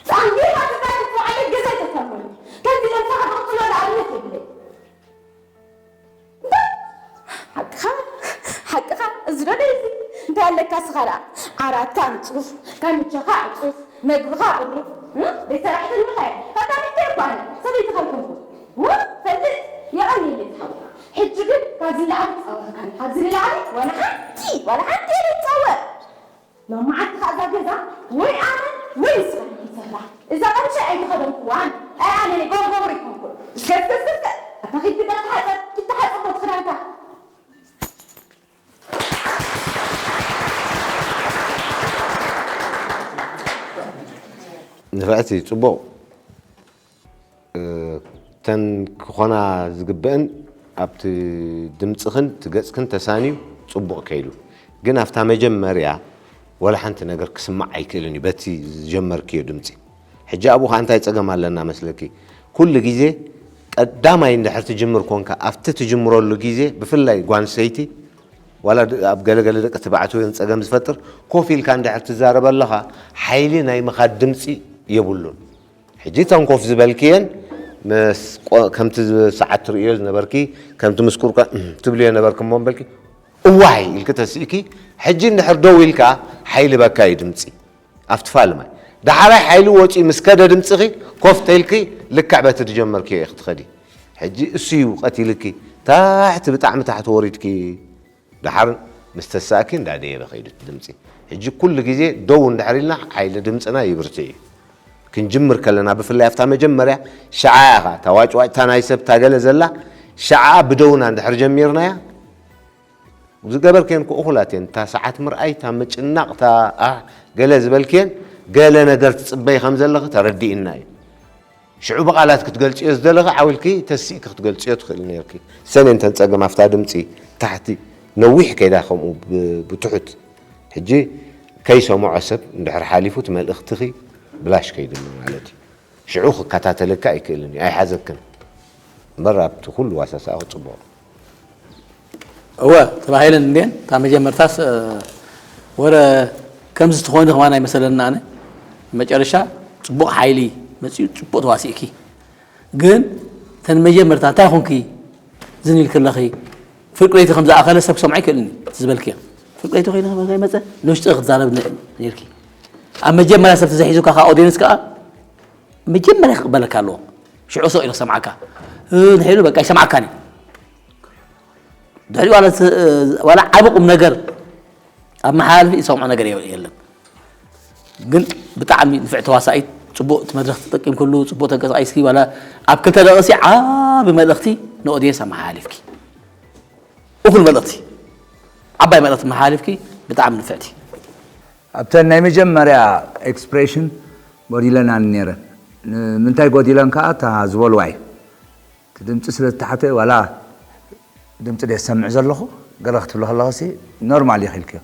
ጻንቢኻ ትዛረብ ትውዓለይ ገዛይ ተተርፈኒ። ከምዚ ኢለ ምሳኻ ክቕጽሎ ንኣብነት የብለይ። ሓቅኻ፣ ሓቅኻ፣ እዚ ዶ ደልዚ? እንታይ ኣለካ እስኻ ደኣ? ዓራትካ ንጹፍ፣ ካምቻኻ ዕጹፍ፣ መግብኻ ቅሩብ፣ እ? ቤት ሰራሕተኛኻ እየ። ፈታኒት እኮ እየ፣ ሰበይትኻ ኣይኮንኩን። ው፣ ፈልጥ፣ የቐንየለይ ዝሓወይ። ሕጂ ግን ካብዚ ንላዕሊ ክጻወተካ እየ። ካብዚ ንላዕሊ ዋላ ሓንቲ፣ ዋላ ሓንቲ እየ ዘይጻወት። ሎማዓንቲ ከኣ እዛ ገዛ ወይ ኣነ ወይ ንስኻ ኢኺ ትሰርሓ። እዛ ቀምሸ ኣይተኸደንኩዋን። ኣይ ኣነ ጎርጎር ኣይኮንኩን። እስከ፣ እስከ፣ እስከ፣ እስከ። ኣታ ኺድ ግዳ ተሓጸብ፣ ኪድ ተሓጸብ ቦቲ ክዳንካ። ንፍዕቲ፣ ጽቡቕ። እ፣ ተን ክኾና ዝግበአን ኣብቲ ድምጽኽን እቲ ገጽክን ተሳንዩ ጽቡቕ ከይዱ። ግን ኣብታ መጀመርያ ወላ ሓንቲ ነገር ክስማዕ ኣይክእልን እዩ በቲ ዝጀመርክዮ ድምጺ። ሕጂ ኣብኡ ኸኣ እንታይ ጸገም ኣለና መስለኪ? ኩሉ ግዜ ቀዳማይ እንድሕር ትጅምር ኮንካ፣ ኣብቲ ትጅምረሉ ግዜ ብፍላይ ጓል ኣንስተይቲ ዋላ ድ-፣ ኣብ ገለገለ ደቂ ተባዕትዮ እውን ጸገም ዝፈጥር፣ ኮፍ ኢልካ እንድሕር ትዛረብ ኣለኻ፣ ሓይሊ ናይ ምኻድ ድምጺ የብሉን። ሕጂ እተን ኮፍ ዝበልክየን ምስ ቆ-፣ ከምቲ ዝ-፣ ሰዓት ትርእዮ ዝነበርኪ፣ ከምቲ ምስ ቁርቋ እም ትብልዮ ነበርኪ እሞ በልኪ፣ እዋይ ኢልኪ ተስእኪ፣ ሕጂ እንድሕር ደው ኢልካ ሓይሊ በካ እዩ ድምጺ። ኣብቲ ፋልማይ። ዳሕራይ ሓይሊ ወጺኡ ምስ ከደ ድምጽኺ፣ ኮፍ ተኢልኪ ልክዕ በቲ ዝጀመርክዮ ኢኺ ትኸዲ። ሕጂ እሱ እዩ ቀቲልኪ። ታሕቲ፣ ብጣዕሚ ታሕቲ ወሪድኪ። ደሓር ምስ ተሳእኪ እንዳደየበ ከይዱ እቲ ድምጺ። ሕጂ ኩሉ ግዜ ደው እንድሕር ኢልና ሓይሊ ድምጽና ይብርትዕ እዩ። ክንጅምር ከለና ብፍላይ ኣብታ መጀመርያ ሸዓ ኢኻ፣ እታ ዋጭዋጭታ ናይ ሰብ እታ ገለ ዘላ ሸዓ ብደውና እንድሕር ጀሚርናያ፣ ዝገበርክየን እኮ እኹላት እየን። እታ ሰዓት ምርኣይ፣ እታ ምጭናቕ፣ እታ ኣህ ገለ ዝበልክየን ገለ ነገር ትጽበይ ከም ዘለኺ ተረዲእና እዩ። ሽዑ ብቓላት ክትገልጽዮ ዝደለኺ ዓው ኢልኪ ተሲእኪ ክትገልጽዮ ትኽእሊ ነይርኪ። ሰን እየን እተን ጸገም ኣብታ ድምጺ ታሕቲ ነዊሕ ከይዳ ከምኡ ብ- ብትሑት ሕጂ ከይሰምዖ ሰብ እንድሕር ሓሊፉ እቲ መልእኽትኺ ብላሽ ከይድሉ ማለት እዩ። ሽዑ ክከታተለካ ኣይክእልን እዩ፣ ኣይሓዘክን እምበር ኣብቲ ኩሉ ዋሳሳኣ ክፅብቑ እወ ተባሂለን እንዴን እታ መጀመርታስ እ፣ ወረ ከምዚ ትኾኒ ከማን ኣይመሰለና ኣነ መጨረሻ ፅቡቕ ሓይሊ መፅኡ ፅቡቕ ተዋሲእኪ ግን ተን መጀመርታ እንታይ ኾንኪ ዝን ኢልክለኺ ፍርቂ ለይቲ ከም ዝኣኸለ ሰብ ክሰምዖ ኣይክእልን እዩ ዝበልክዮ ፍርቂ ለይቲ ኮይነ መፀ ንውሽጢ ክትዛረብ ነርኪ ኣብ መጀመርያ ሰብ ተዘሒዙካ ከዓ ኦዲየንስ ከዓ መጀመርያ ክቕበለካ ኣለዎ ሽዑ ሰው ኢሉ ክሰምዓካ ንሕሉ በቃ ይሰምዓካን እዩ ድሕሪ ዋላ ዓቢ ቁም ነገር ኣብ መሓላልፊ ዝሰምዖ ነገር የለን ግን ብጣዕሚ ንፍዕ ተዋሳኢት ፅቡቅ እቲ መድረክ ተጠቂምክሉ ፅቡቅ ተንቀሳቂስኪ ዋላ ኣብ ክልተ ደቂሲ ዓቢ መልእክቲ ንኦዲየንስ ኣመሓላሊፍኪ እኩል መልእክቲ ዓባይ መልእክቲ መሓላሊፍኪ ብጣዕሚ ንፍዕቲ ኣብተን ናይ መጀመርያ ኤክስፕሬሽን ጎዲለናን ነይረን ንምንታይ ጎዲለን ከዓ እታ ዝበልዋ እዩ እቲ ድምፂ ስለ ዝተሓተ ዋላ ድምፂ ደ ዝሰምዕ ዘለኹ ገለ ክትብሎ ከለኸሲ ኖርማል ኢኺ ኢልክዮ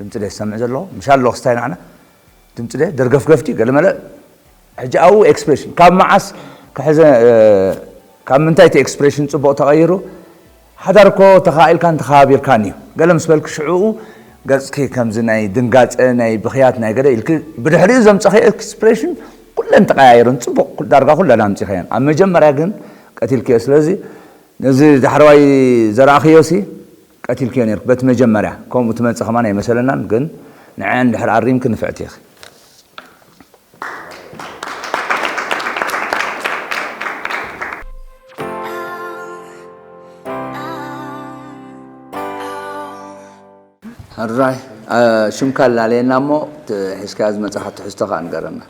ድምፂ ደ ዝሰምዕ ዘለኹ ምሻ ኣለኹ ስታይ ንዓና ድምፂ ደ ደርገፍገፍቲ ገለ መለ ሕጂ ኣብኡ ኤክስፕሬሽን ካብ መዓስ ክሕዘ ካብ ምንታይ እቲ ኤክስፕሬሽን ፅቡቕ ተቐይሩ ሓዳር እኮ ተኻኢልካን ተኸባቢርካን እዩ ገለ ምስ በልክ ሽዕኡ ገፅኪ ከምዚ ናይ ድንጋፀ ናይ ብኽያት ናይ ገለ ኢልክ ብድሕሪኡ ዘምፀኸ ኤክስፕሬሽን ኩለን ተቐያይረን ፅቡቕ ዳርጋ ኩለን ኣምፂኸየን ኣብ መጀመርያ ግን ቀቲልክዮ ስለዚ ነዚ ዳሕረዋይ ዘርኣኽዮ ሲ ቀቲልክዮ ነርክ በቲ መጀመርያ ከምኡ ትመፅእ ከማን ኣይመሰለናን ግን ንዐን ድሕር ኣሪምክ ንፍዕቲ ኢኺ ሕራይ ሽምካ ላለየና እሞ ሒዝካያ ዝመፅኻ ትሕዝቶ ከዓ ንገረና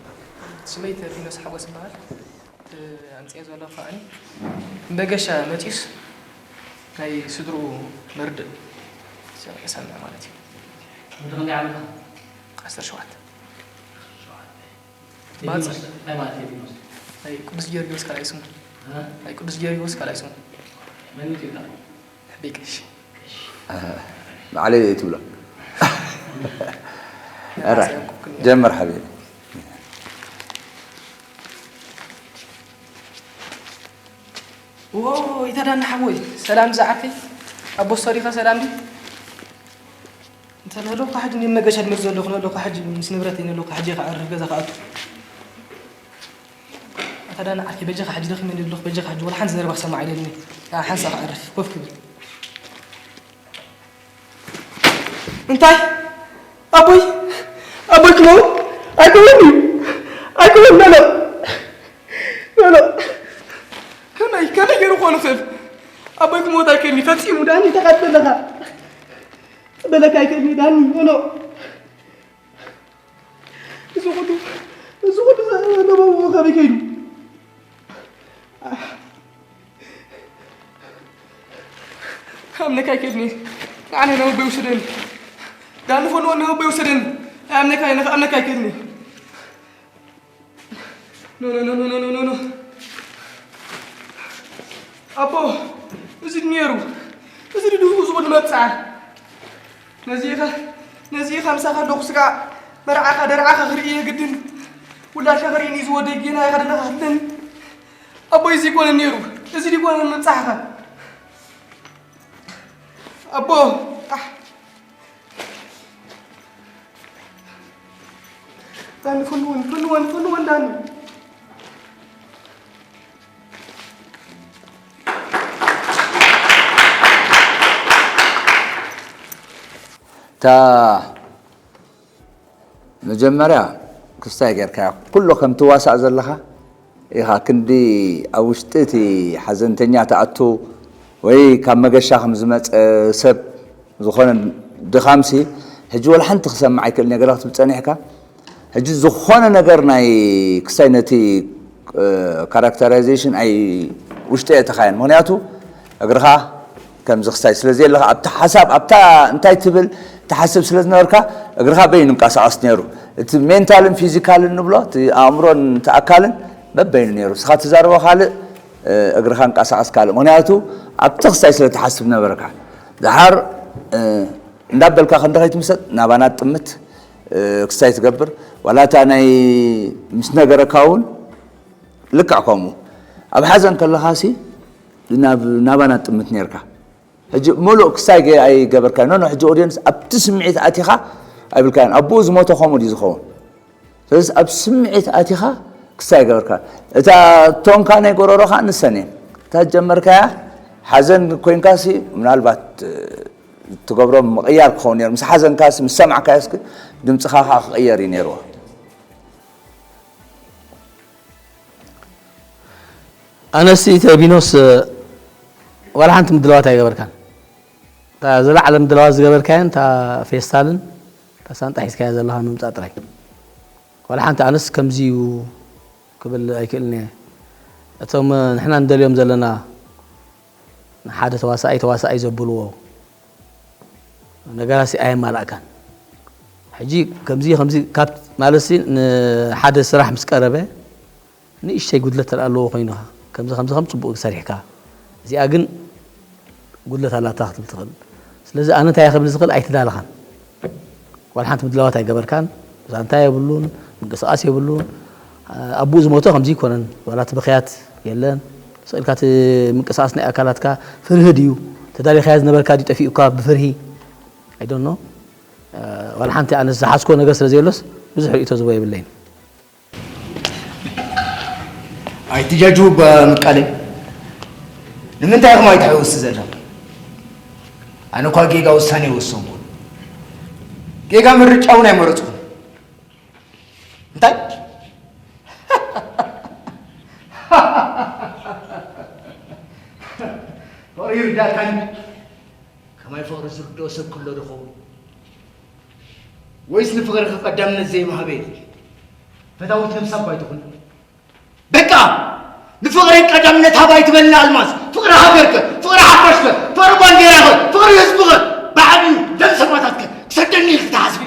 ስመይ ተርዲኖስ ሓጎስ ይበሃል ኣምፅኦ ዘለኹ ከዓ ንመገሻ መፂኡስ ናይ ስድርኡ መርድእ ሰምዕ ማለት እዩ። ወዲ ክንደይ ዓመትኻ? ዓሰርተ ሸውዓተ። ቴድሮስ እንታይ ማለት እዩ ቴድሮስ? ናይ ቅዱስ ጊዮርጊስ ካልኣይ ስሙ። ናይ ቅዱስ ጊዮርጊስ ካልኣይ ስሙ። መን እዩ ቴድሮስ? ሕበይ ቀሺ። ባዕለይ እየ ትብሎ ጀምር ሓቢቢ ዎይ ተዳኒ ሓወይ ሰላም ዝዓርከይ ኣቦ ስቶሪኻ ሰላም ድዩ እንተ ነሎካ ሕጂ ኒመገሻ ድምር ዘለኹ ነሎካ ሕጂ ምስ ንብረት ነሎካ ሕጂ ከዕርፍ ገዛ ከኣቱ ኣታ ዳኒ ዓርከይ በጃኻ ሕጂ ደኺመ ኣለኹ በጃኻ ሕጂ ወላ ሓንቲ ዘረባ ክሰማዕ ኣይደልን ሓንሳ ከዕርፍ ኮፍ ክብል እንታይ ኣቦይ ኣቦይ ክመውት ኣይክውን እዩ ኣይክውን በሎ በሎ ከመይ ከመይ ገይሩ ክኾን ይኽእል ኣቦይ ክመውት ኣይክእልኒ ፈፂሙ ዳኒ ተቓት ዘለኻ በለካ ኣይክእልኒ ዳኒ በሎ እዚ ኩሉ እዚ ኩሉ ዘነበዎ ከመይ ከይዱ ኣምነካ ይከድኒ ኣነ ነውበይ ውሰደኒ ዳኒ ፈንዎ ነውበይ ውሰደኒ ኣምነካ ይነካ ኣምነካ ይከድኒ ኖ ኖ ኖ ኖ ኖ ኖ ኣቦ እዚ ነይሩ እዚ ድድኡ ዝኹሉ መብፅዓ ነዚ ኢኻ ነዚ ኢኻ ምሳኻ ኣለኹ ስጋዕ መርዓኻ ደርዓኻ ክርኢ የግድን ውላድካ ክርእኒ ዝወደይ ጌና ኢኻ ደለኻ ክብለኒ ኣቦይ እዚ ይኮነ ነይሩ እዚ ዲኮነ ምብፃሕኻ ኣቦ ኣሕ ዳኒ ፍንውን ፍንወን ፍንወን ዳኒ እታ መጀመርያ ክስታይ ጌርካያ ኩሎ ከም ትዋሳእ ዘለኻ ኢኻ ክንዲ ኣብ ውሽጢ እቲ ሓዘንተኛ ትኣቱ ወይ ካብ መገሻ ከም ዝመፀ ሰብ ዝኾነ ድኻምሲ ሕጂ ወላ ሓንቲ ክሰምዕ ኣይክእል ነገራ ክትብል ፀኒሕካ ሕጂ ዝኾነ ነገር ናይ ክሳይ ነቲ ካራክተራይዜሽን ኣይ ውሽጢ እየ ተኻየን ምክንያቱ እግርኻ ከምዚ ክሳይ ስለዚ ኣለኻ ኣብቲ ሓሳብ ኣብታ እንታይ ትብል ትሓስብ ስለ ዝነበርካ እግርኻ በይኑ እንቀሳቐስ ነይሩ እቲ ሜንታልን ፊዚካልን ንብሎ እቲ ኣእምሮን እቲ ኣካልን በበይኑ ነይሩ ስኻ ትዛርቦ ካልእ እግርኻ እንቀሳቐስ ካልእ ምክንያቱ ኣብቲ ክሳይ ስለ ትሓስብ ነበርካ ድሓር እንዳበልካ ክንዲ ከይትምሰጥ ናባና ጥምት ክስታይ ትገብር። ዋላ እታ ናይ ምስ ነገረካ እውን ልክዕ ከምኡ ኣብ ሓዘን ከለኻሲ ናባና ጥምት ነርካ። ሕጂ ሙሉእ ክስታይ ኣይገበርካዮ ኖ ሕጂ ኦድየንስ ኣብቲ ስምዒት ኣቲኻ ኣይብልካዮን። ኣቦኡ ዝሞተ ከምኡ ድዩ ዝኸውን? ስለዚ ኣብ ስምዒት ኣቲኻ ክስታይ ኣይገበርካዮን። እታ ቶንካ ናይ ጎረሮኻ ንሰን እየን እታ ጀመርካያ። ሓዘን ኮይንካሲ ምናልባት ትገብሮ ምቕያር ክኸውን ነይሩ። ምስ ሓዘንካስ ምስ ሰማዕካዮስ ግን ድምፅኻ ከዓ ክቕየር እዩ ነይርዎ። ኣነሲ ተቢኖስ ዋላ ሓንቲ ምድላዋት ኣይገበርካን። እታ ዝለዓለ ምድላዋት ዝገበርካየን እታ ፌስታልን እታ ሳንጣ ሒዝካያ ዘለኻ ምምፃእ ጥራይ። ዋላ ሓንቲ ኣነስ ከምዚ እዩ ክብል ኣይክእልን እየ። እቶም ንሕና ንደልዮም ዘለና ንሓደ ተዋሳኣይ ተዋሳኣይ ዘብልዎ ነገራት ኣየማላእካን። ሕጂ ከምዚ ከምዚ ካብ ማለት ንሓደ ስራሕ ምስ ቀረበ ንእሽተይ ጉድለት ተለኣ ኣለዎ ኮይኑኻ ከምዚ ከምዚ ከም ፅቡቅ ሰሪሕካ እዚኣ ግን ጉድለት ኣላታ ክትብል ትኽእል። ስለዚ ኣነ እንታይ ክብል ዝኽእል ኣይተዳለኻን። ዋላ ሓንቲ ምድላዋት ኣይገበርካን። ዛንታ የብሉን፣ ምንቅስቃስ የብሉን። ኣቡኡ ዝሞተ ከምዚ ይኮነን። ዋላ እቲ ብኽያት የለን። ስቕ ኢልካ እቲ ምንቅስቃስ ናይ ኣካላትካ ፍርሂ ድዩ? ተዳሊኻያ ዝነበርካ ድዩ ጠፊኡካ ብፍርሂ? I don't know። ዋላ ሓንቲ ኣነ ዝሓዝኮ ነገር ስለ ዘየሎስ ብዙሕ ርእቶ ዝቦ የብለይን። ኣይትጃጅው ብምቃለይ ንምንታይ ኢኹም ኣይትሕውስ ዘለኹም? ኣነ እኳ ጌጋ ውሳኔ ወሰንኩ። ጌጋ ምርጫ እውን ኣይመረፅኩን። እንታይ ፍቕሪ ይርዳእካኒ? ከማይ ፍቕሪ ዝርድኦ ሰብ ክሎ ዶ ኸውን? ወይስ ንፍቕርኺ ቀዳምነት ዘይምሃበ የድሊ? ፈታዊት ነብሳ እኳ ኣይትኹን። በቃ! ንፍቕረይ ቀዳምነት ሃባ ኣይትበልና ኣልማዝ። ፍቕሪ ሃገርከ፣ ፍቕሪ ሓፋሽከ፣ ፍቕሪ ባንዴራኸ፣ ፍቕሪ ህዝብኸ፣ ብዓብዩ ደም ሰማእታትከ ክሰደኒ ኢልኪ ትሓስቢ?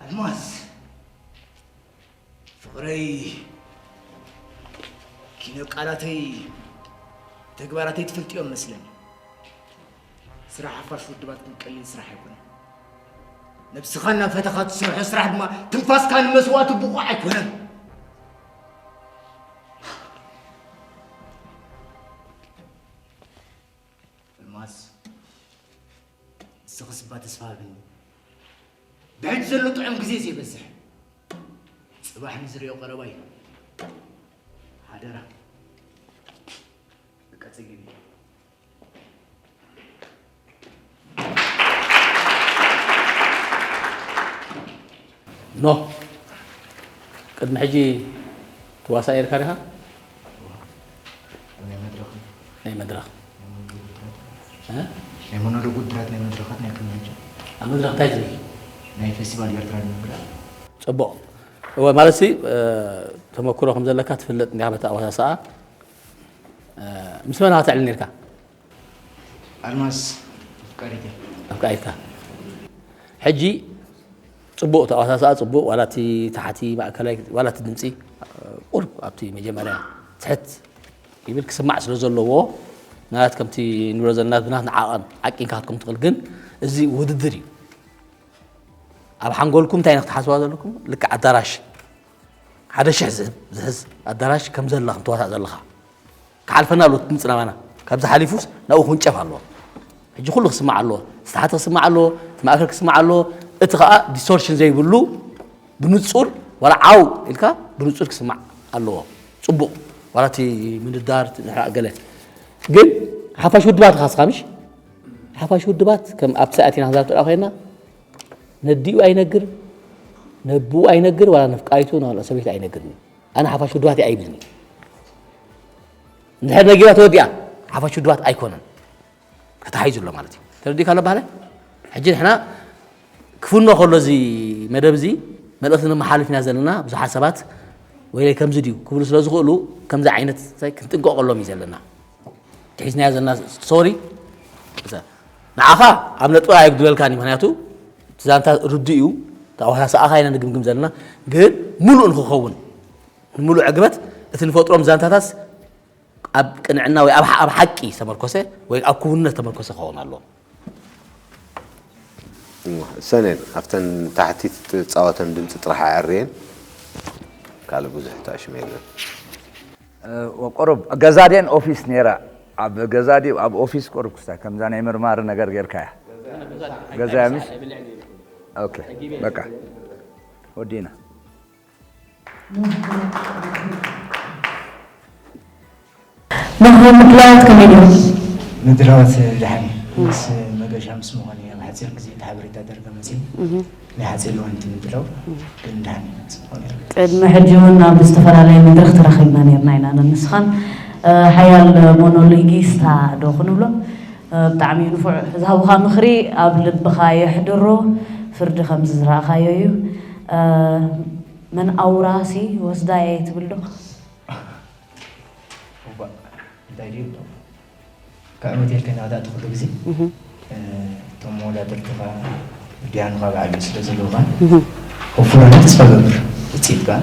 ኣልማዝ፣ ፍቕረይ ኪነ ቃላተይ ተግባራተይ ትፈልጥዮም መስለኒ። ስራሕ ሓፋሽ ውድባት ግን ቀሊል ስራሕ ኣይኮነን። ነብስኻ እናፈተኻ ትሰርሖ ስራሕ ድማ ትንፋስካ ንመስዋእቲ ብቑዕ ኣይኮነን። ኣልማዝ፣ ንስኽስ እባ ተስፋ ሃብኒ። ብሕጂ ዘሎ ጥዑም ግዜ ዘይበዝሕ። ጽባሕ ንዝርእዮ ቀረባ እዩ። ሓደራ። በቃ ጸጊበ። ኖህ፣ ቅድሚ ሕጂ ትዋሳእ ነይርካ ዲኻ? ናይ መድረኽ ናይ መድረኽ ናይ ሞኖሎግ ውድራት ናይ መድረኻት ናይ ቅድሚ ሕጂ ኣብ መድረኽ እንታይ ትብል? ናይ ፌስቲቫል ኤርትራ ንምብላዕ ጽቡቕ። እወ፣ ማለት ሲ ተመክሮ ከም ዘለካ ትፍለጥ እንዲኻ በቲ ኣወሳስኣ። ምስ መን ኢኻ ተዕልል ነርካ? ኣልማዝ ኣፍቃሪተይ ኣፍቃሪትካ። ሕጂ ጽቡቕ፣ እቲ ኣወሳስኣ ጽቡቕ፣ ዋላ እቲ ታሕቲ ማእከላይ፣ ዋላ እቲ ድምጺ ቁሩብ ኣብቲ መጀመርያ ትሕት ይብል ክስማዕ ስለ ዘለዎ፣ ምናልባት ከምቲ ንብሎ ዘለና ብናትና ዓቐን ዓቂንካ ክትከውን ትኽእል፣ ግን እዚ ውድድር እዩ። ኣብ ሓንጎልኩም እንታይ ኢና ክትሓስባ ዘለኩም? ልክዕ ኣዳራሽ ሓደ ሽሕ ዝህብ ዝሕዝ ኣዳራሽ ከም ዘለኹም ትዋሳእ ዘለኻ ክሓልፈና ኣለዎ። ትምጽእ ናባና ካብዚ ሓሊፉስ ናብኡ ክውንጨፍ ኣለዎ። ሕጂ ኩሉ ክስማዕ ኣለዎ። ዝተሓተ ክስማዕ ኣለዎ፣ እቲ ማእከል ክስማዕ ኣለዎ። እቲ ኸኣ ዲስቶርሽን ዘይብሉ ብንጹር ዋላ ዓው ኢልካ ብንጹር ክስማዕ ኣለዎ። ጽቡቕ ዋላ እቲ ምንዳር እቲ ድሕሪ ገለ ግን ሓፋሽ ውድባት ኢኻ እስኻ ምሽ ሓፋሽ ውድባት ከም ኣብቲ ሰዓት ኢና ክንዛረብ ተደኣ ኮይና ነዲኡ ኣይነግር ነብኡ ኣይነግር ዋላ ነፍቃሪቱ ናላ ሰበይቱ ኣይነግርን። ኣነ ሓፋሽ ውድባት እየ ኣይብልን። እንድሕር ነጊራ ተወዲኣ ሓፋሽ ውድባት ኣይኮነን ተታሒዙ ኣሎ ማለት እዩ። ተረዲእካ ኣሎ ባህለ ሕጂ ንሕና ክፍኖ ከሎ እዚ መደብ እዚ መልእኽቲ ነመሓልፍ ኢና ዘለና። ብዙሓት ሰባት ወይለይ ከምዚ ድዩ ክብሉ ስለ ዝኽእሉ ከምዚ ዓይነት ክንጥንቀቐሎም እዩ ዘለና። ሒዝናዮ ዘለና ስቶሪ ንዓኻ ኣብ ነጥቢ ኣይጉድለልካን እዩ። ምክንያቱ እቲ ዛንታ ርዱእ እዩ። ተዋሳስኣኻ ኢና ንግምግም ዘለና። ግን ሙሉእ ንክኸውን ንምሉእ ዕግበት እቲ ንፈጥሮም ዛንታታስ ኣብ ቅንዕና ወይ ኣብ ኣብ ሓቂ ዝተመርኮሰ ወይ ኣብ ክውንነት ዝተመርኮሰ ክኸውን ኣለዎ። ሰነድ ኣብተን ታሕቲ ትፃወተን ድምፂ ጥራሕ ኣዕርየን ካልእ ብዙሕ ተኣሽመ የለን። ቁሩብ ገዛ ድየን ኦፊስ ነይራ? ኣብ ገዛ ድዩ ኣብ ኦፊስ? ቁሩብ ክስታይ ከምዛ ናይ መርማሪ ነገር ጌርካያ። ገዛ እያ ምሽ? ኦኬ በቃ ወዲና። መምህር ምድላዋት ከመይ ነይሩ? ምድላዋት ደሓን እዩ። ምስ መገሻ ምስ ምዃኑ እዩ ኣብ ሓፂር ግዜ እቲ ሓበሬታ ዳርጋ መፂኡ። ናይ ሓፂር እዋን እቲ ምድላው ግን ደሓን እዩ። ጽቡቕ ነይሩ። ቅድሚ ሕጂ እውን ኣብ ዝተፈላለየ መድረኽ ተራኺብና ነይርና ኢና ኣነን ንስኻን። ሓያል ሞኖሎጊስታ ዶ ክንብሎ? ብጣዕሚ እዩ ንፉዕ። ዝሃቡኻ ምኽሪ ኣብ ልብኻ የሕድሮ። ፍርዲ ከም ዝዝረእኻዮ እዩ። መን ኣውራሲ ወስዳ እየ ትብል ዶ? እባ እንታይ ድዩ ካብ ሆቴል ከይናወዳእቲ ኩሉ ግዜ እቶም መወዳድርትኻ ዲያኑ ካብ ዓብዩ ስለ ዘለውኻ ሆፉላና ተስፋ ገብር ውፅኢት ከዓ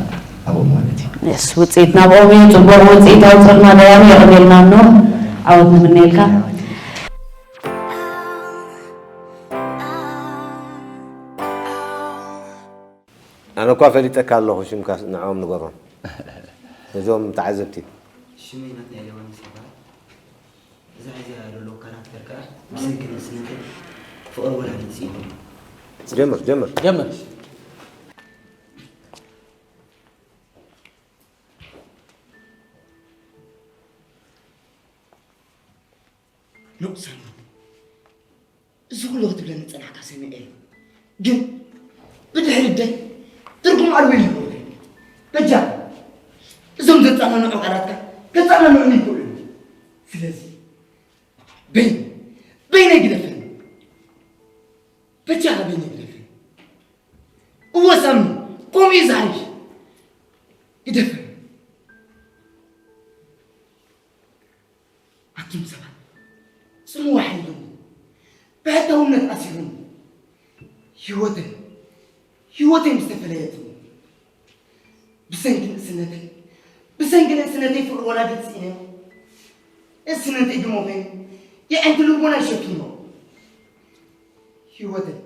ኣብኡ ማለት እዩ። የስ ውፅኢት ናብኦም እዩ። ፅቡቕ ውፅኢት ኣውፅእልና ደያኑ የቕኔልና እኖ ዓወት ንምነየልካ። ኣነ እኳ ፈሊጠካ ኣለኹ ሽምካ ንዕኦም ንገሮም እዞም ተዓዘብቲ። ሽመይ ናትናኤል ዮሃንስ ይበሃል። እዛ ሒዘያ ዘለኹ ካራክተር ከኣ ብሰንኪ ንእስነተይ ፍቕሪ ወላዲት ስኢነ። ጀምር ጀምር። ጀምር። ኖእ ሳሚ፣ እዚ ኩሉ ክትብለኒ ዝጸናሕካ ሰሚዐ እየ፣ ግን ብድሕሪ ደይ ትርጉም ኣልቦ እዩ ዝገብረኒ። በጃ እዞም ዘጸናንዑ ቃላትካ ከጸናንዑኒ ይኽእሉ እዮም። ስለዚ በይነይ በይነይ ግደፈኒ። በጃኻ በይነይ ግደፈኒ። እወ ሳሚ፣ ከምኡ እዩ ዝሓይሽ። ግደፈኒ። ኣቱም ሰባት ጽምዋ ሓይሎም ብሕታውነት ኣሲሮም ህይወተይ ህይወተይ ምስ ተፈለየትኒ ብሰንኪ ንእስነተይ ብሰንኪ ንእስነተይ ፍቕሪ ወላዲት ስኢነ ንእስነተይ ድሞ ኾይኑ የዕንቲ ልቦና ሸፊኖ ህይወተይ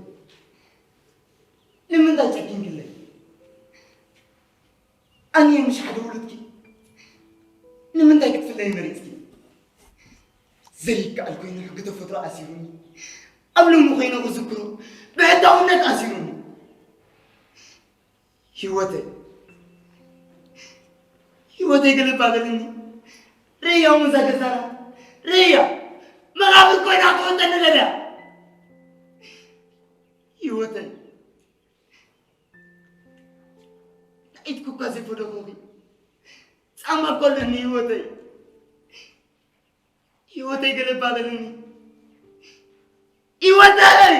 ንምንታይ ጨኪንክለይ? ኣነ ምሽ ሓደ ውሉድኪ ንምንታይ ክትፍለይ መሪፅኪ? ዘይከኣል ኮይኑ ሕጊ ተፈጥሮ ኣሲሩኒ፣ ኣብ ሎሚ ኮይነ ክዝክሮ ብሕታውነት ኣሲሩኒ። ህይወተይ ህይወተይ ገለባ በልኒ። ርእያ እሞ እዛ ገዛና ርእያ መቓብር ኮይና ክወጠኒ ለልያ ህይወተይ ኢድኩ እኳ ዘይፈደኹኺ ጻማ እኮ ኣለኒ ህይወተይ ህይወተይ ገለባ በልኒ ህይወተይ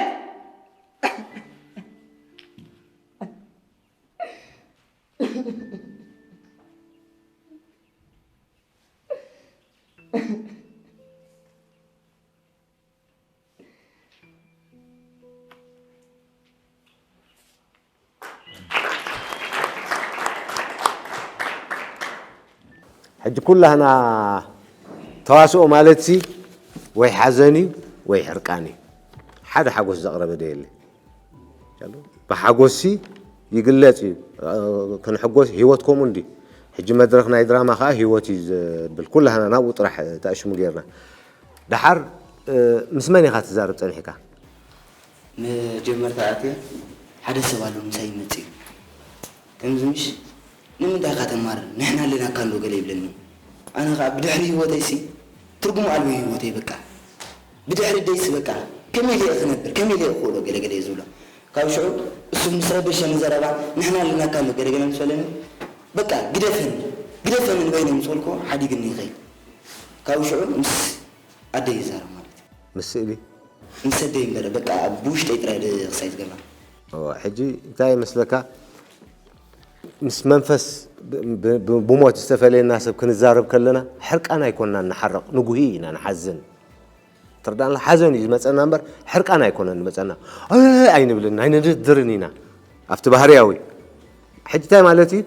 ሕጂ ኩላህና ተዋስኦ ማለትሲ ወይ ሓዘን እዩ ወይ ሕርቃን እዩ። ሓደ ሓጎስ ዘቕረበ ዶ የለ? ብሓጎስሲ ይግለፅ እዩ። ክንሕጎስ ህይወት ከምኡ እንዲ ሕጂ መድረኽ ናይ ድራማ ከዓ ህይወት እዩ ዘብል ኩላህና ናብኡ ጥራሕ ተኣሽሙ ጌርና። ደሓር ምስ መን ኢኻ ትዛረብ ፀኒሕካ? መጀመርታ ኣትየ ሓደ ሰብ ኣሎ ምሳይ ይመፅእ እዩ ከምዚ ምሽ ንምንታይ ኢኻ ተማርር ንሕና ኣለናካ እንዶ ገለ ይብለኒ ኣነ ከዓ ብድሕሪ ህይወተይ ሲ ትርጉም ኣልቦ ህይወተይ በቃ ብድሕሪ ደይሲ በቃ ከመይ ኢለ ክነብር ከመይ ኢለ ክኽእሎ ገለ ገለ እየ ዝብሎ ካብ ሽዑ እሱ ምስ ረበሸኒ ዘረባ ንሕና ኣለናካ እንዶ ገለ ገለ ምስ በለኒ በቃ ግደፈኒ ግደፈኒ ንበይነ ምስ በልክዎ ሓዲግኒ ይኸይድ ካብ ሽዑ ምስ ኣደይ ይዛረብ ማለት እዩ። ምስ ስእሊ? ምስ ኣደይ እምበር በቃ ብውሽጠይ ጥራይ ክሳይ ዝገብራ። እወ፣ ሕጂ እንታይ ይመስለካ? ምስ መንፈስ ብ- ብ- ብ- ብሞት ዝተፈለየና ሰብ ክንዛረብ ከለና ሕርቃን ኣይኮንና ንሓረቕ፣ ንጉሂ ኢና ንሓዝን። ትርዳእና? ሓዘን እዩ ዝመፀና እምበር ሕርቃን ኣይኮነን ዝመፀና። "እ" ኣይንብልን፣ ኣይንድርድርን ኢና ኣብቲ ባህርያዊ። ሕጂ እንታይ ማለት እዩ?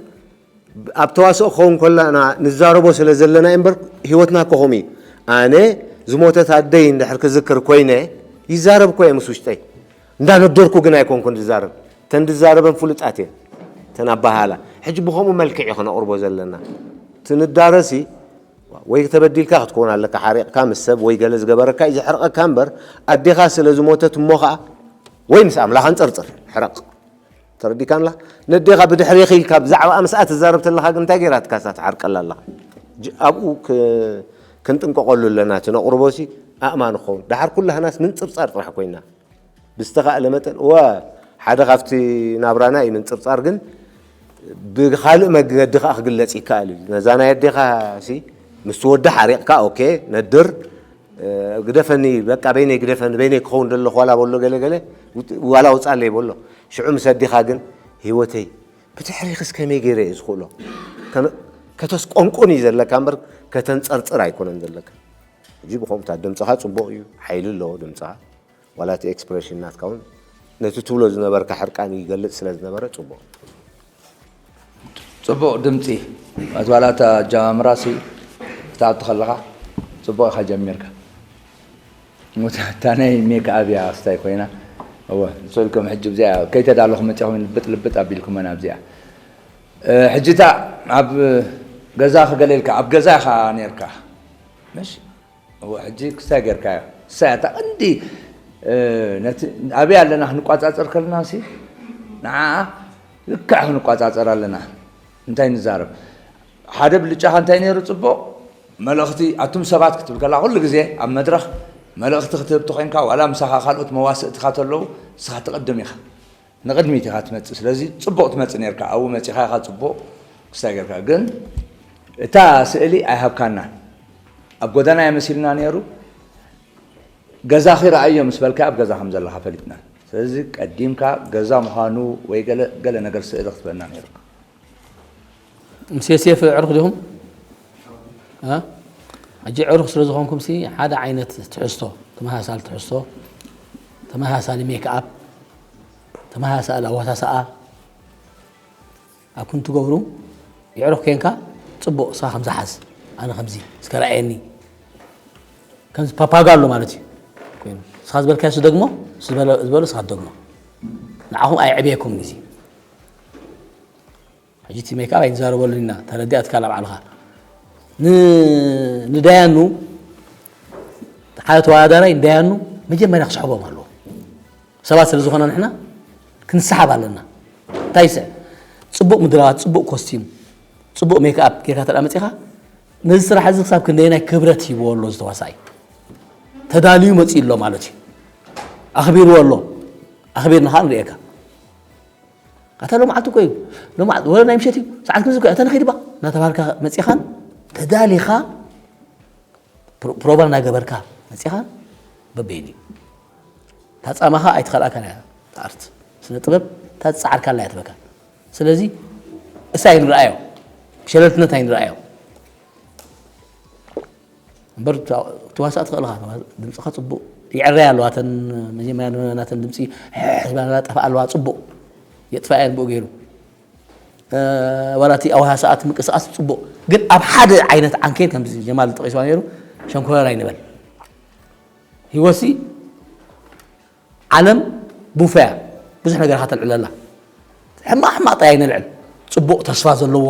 ኣብ ተዋስኦ ክኸውን ከለና ንዛረቦ ስለ ዘለና እዩ እምበር፣ ህይወትና እኮ ከምኡ እዩ። ኣነ ዝሞተት ኣደይ እንድሕር ክዝክር ኮይነ፣ ይዛረብ እኮ እየ ምስ ውሽጠይ። እንዳነደርኩ ግን ኣይኮንኩን ዝዛረብ። እተን ዝዛረበን ፍሉጣት እየን። እተን ኣበሃህላ። ሕጂ ብኸምኡ መልክዕ እዩ ክነቕርቦ ዘለና። እቲ ንዳረሲ ወይ ተበዲልካ ክትከውን ኣለካ፣ ሓሪቕካ ምስ ሰብ ወይ ገለ ዝገበረካ እዩ ዘሕርቐካ እምበር፣ ኣዴኻ ስለ ዝሞተት እሞ ኸኣ ወይ ምስ ኣምላኽ ኣንጸርጽር፣ ሕረቕ። ተረዲካንላ? ነዴኻ ብድሕሬኺ ኢልካ ብዛዕባኣ ምስኣ ትዛረብ ተለኻ ግን እንታይ ገይራትካ እሳ ትዓርቀላ ኣለኻ? ጅ-፣ ኣብኡ ክ-፣ ክንጥንቀቐሉ ኣለና። እቲ ነቕርቦሲ ኣእማን ክኸውን። ደሓር ኩላህናስ ምንጽርጻር ጥራሕ ኮይና። ብዝተኻእለ መጠን፣ እወ፣ ሓደ ካብቲ ናብራና እዩ ምንጽርጻር፣ ግን ብኻልእ መገዲ ከኣ ክግለጽ ይከኣል እዩ። ነዛ ናይ ኣዴኻሲ ምስ ትወዲ ሓሪቕካ፣ ኦኬ፣ ነድር፣ እ፣ ግደፈኒ፣ በቃ በይነይ ግደፈኒ፣ በይነይ ክኸውን ዘለኹ ዋላ በሎ ገለ ገለ፣ ውጥ-፣ ዋላ ውጻለይ በሎ። ሽዑ ምስ ኣዴኻ ግን፣ ህይወተይ፣ ብድሕሪኽስ ከመይ ገይረ እየ ዝኽእሎ? ከመ-፣ ከተስቆንቁን እዩ ዘለካ እምበር፣ ከተንጸርጽር ኣይኮነን ዘለካ። ሕጂ ብኸምኡታት ድምጽኻ ጽቡቕ እዩ፣ ሓይሊ ኣለዎ ድምጽኻ። ዋላ እቲ ኤክስፕሬሽን ናትካ እውን ነቲ ትብሎ ዝነበርካ ሕርቃን ይገልጽ ስለ ዝነበረ ጽቡቕ። ጽቡቕ ድምጺ። ማለት ዋላ እታ ኣጀማምራሲ ክትኣቱ ከለኻ ጽቡቕ ኢኻ ጀሚርካ። እታ ናይ ሜክኣፕ እያ ክስታይ ኮይና። እወ፣ ንስልኩም ሕጂ ብዚኣ ከይተዳለኹም መጺኹም ልብጥ ልብጥ ኣቢልኩመን ኣብዚኣ። እ፣ ሕጂ እታ ኣብ ገዛ ክገለ ኢልካ፣ ኣብ ገዛ ኢኻ ኔርካ። ምሽ? እወ፣ ሕጂ ክስታይ ጌርካዮ። ክስታይ እታ ቀንዲ፣ እ፣ ነቲ ኣበይ ኣለና ክንቋጻጸር ከለና ሲ፣ ንዓኣ ልክዕ ክንቋጻጸር ኣለና። እንታይ ንዛረብ? ሓደ ብልጫኻ እንታይ ነይሩ ጽቡቕ? መልእኽቲ ኣቱም ሰባት ክትብል ከላ፣ ኩሉ ግዜ ኣብ መድረኽ መልእኽቲ ክትህብ ተኾይንካ፣ ዋላ ምሳኻ ካልኦት መዋስእትኻ ተለዉ፣ ንስኻ ትቕድም ኢኻ። ንቕድሚት ኢኻ ትመጽእ። ስለዚ ጽቡቕ ትመጽእ ነይርካ። ኣብኡ መጺኻ ኢኻ ጽቡቕ ክስታይ ጌርካ። ግን እታ ስእሊ ኣይሃብካናን። ኣብ ጎደና እየ መሲልና ነይሩ። ገዛኺ ረኣዮ ምስ በልካ ኣብ ገዛ ከም ዘለኻ ፈሊጥና። ስለዚ ቀዲምካ ገዛ ምዃኑ ወይ ገለ፣ ገለ ነገር ስእሊ ክትበና ነይሩ። ምስ ዮሴፍ ዕሩኽ ዲኹም? እ? ሕጂ ዕሩኽ ስለ ዝኾንኩምሲ ሓደ ዓይነት ትሕዝቶ፣ ተመሳሳሊ ትሕዝቶ፣ ተመሳሳሊ ሜክኣፕ፣ ተመሳሳሊ ኣወሳስኣ ኣብ ክንትገብሩ የዕሩኽ ኬንካ ጽቡቕ ንስኻ ከምዚ ሓዝ፣ ኣነ ከምዚ እስከ ረኣየኒ። ከምዚ ፓፓጋ ኣሎ ማለት እዩ ኮይኑ። ንስኻ ዝበልካዮ ንሱ ደግሞ፣ ንሱ ዝበለ-፣ ዝበሎ ንስኻ ትደግሞ። ንዓኹም ኣይዕብየኩምን እዚ። ሕጂ እቲ ሜክኣፕ ኣይንዛረበሉን ኢና፣ ተረዲኣትካ ኣላ ባዕልኻ። ን-፣ ንዳያኑ፣ ሓደ ተወዳዳራይ ንዳያኑ መጀመርያ ክስሕቦም ኣለዎ። ሰባት ስለ ዝኾና ንሕና ክንሰሓብ ኣለና። እንታይ ይስዕብ? ጽቡቕ ምድላዋት፣ ጽቡቕ ኮስቲም፣ ጽቡቕ ሜክኣፕ ጌርካ ተደኣ መጺኻ፣ ነዚ ስራሕ እዚ ክሳብ ክንደየናይ ክብረት ሂብዎ ኣሎ እዚ ተዋሳኣይ? ተዳልዩ መጺኡ ኣሎ ማለት እዩ። ኣኽቢርዎ ኣሎ። ኣኽቢርና ኸኣ ንርእየካ። ኣታ ሎማዓልቲ እኮ እዩ። ሎማዓልቲ ወረ ናይ ምሸት እዩ። ሰዓት ክንዚ እኮ እዩ። ኣታ ንኸይድ ባ እናተባሃልካ መጺኻን ተዳሊኻ ፕሮ-፣ ፕሮቫ እናገበርካ መጺኻ በበይኑ እዩ። እታ ጻማኻ ኣይትኸልኣካን እያ፣ እታ ኣርት ስነ ጥበብ፣ እታ ዝጸዓርካላ እያ ትበካ። ስለዚ እሳ ኣይንረኣዮ፣ ብሸለልትነት ኣይንረኣዮ። እምበር ትዋ-፣ ትዋሳእ ትኽእል ኢኻ። ድምፅኻ ጽቡቕ ይዕረያ ኣለዋ። እተን መጀመርያ ናተን ድምፂ ሕሕ ዝበላ ጠፍኣ ኣለዋ። ጽቡቕ የጥፍኣየን ብኡ ገይሩ። እ፣ ዋላ እቲ ኣወሃ ሰዓት ምንቅስቃስ ጽቡቕ፣ ግን ኣብ ሓደ ዓይነት ዓንኬል ከምዚ ጀማል ዝጠቂስዋ ነይሩ፣ ሸንኮለል ኣይንበል። ህይወትሲ ዓለም ቡፈያ ብዙሕ ነገር ኢኻ ተልዕለላ። ሕማቕ ሕማቕ ጥራይ ኣይነልዕል። ጽቡቕ ተስፋ ዘለዎ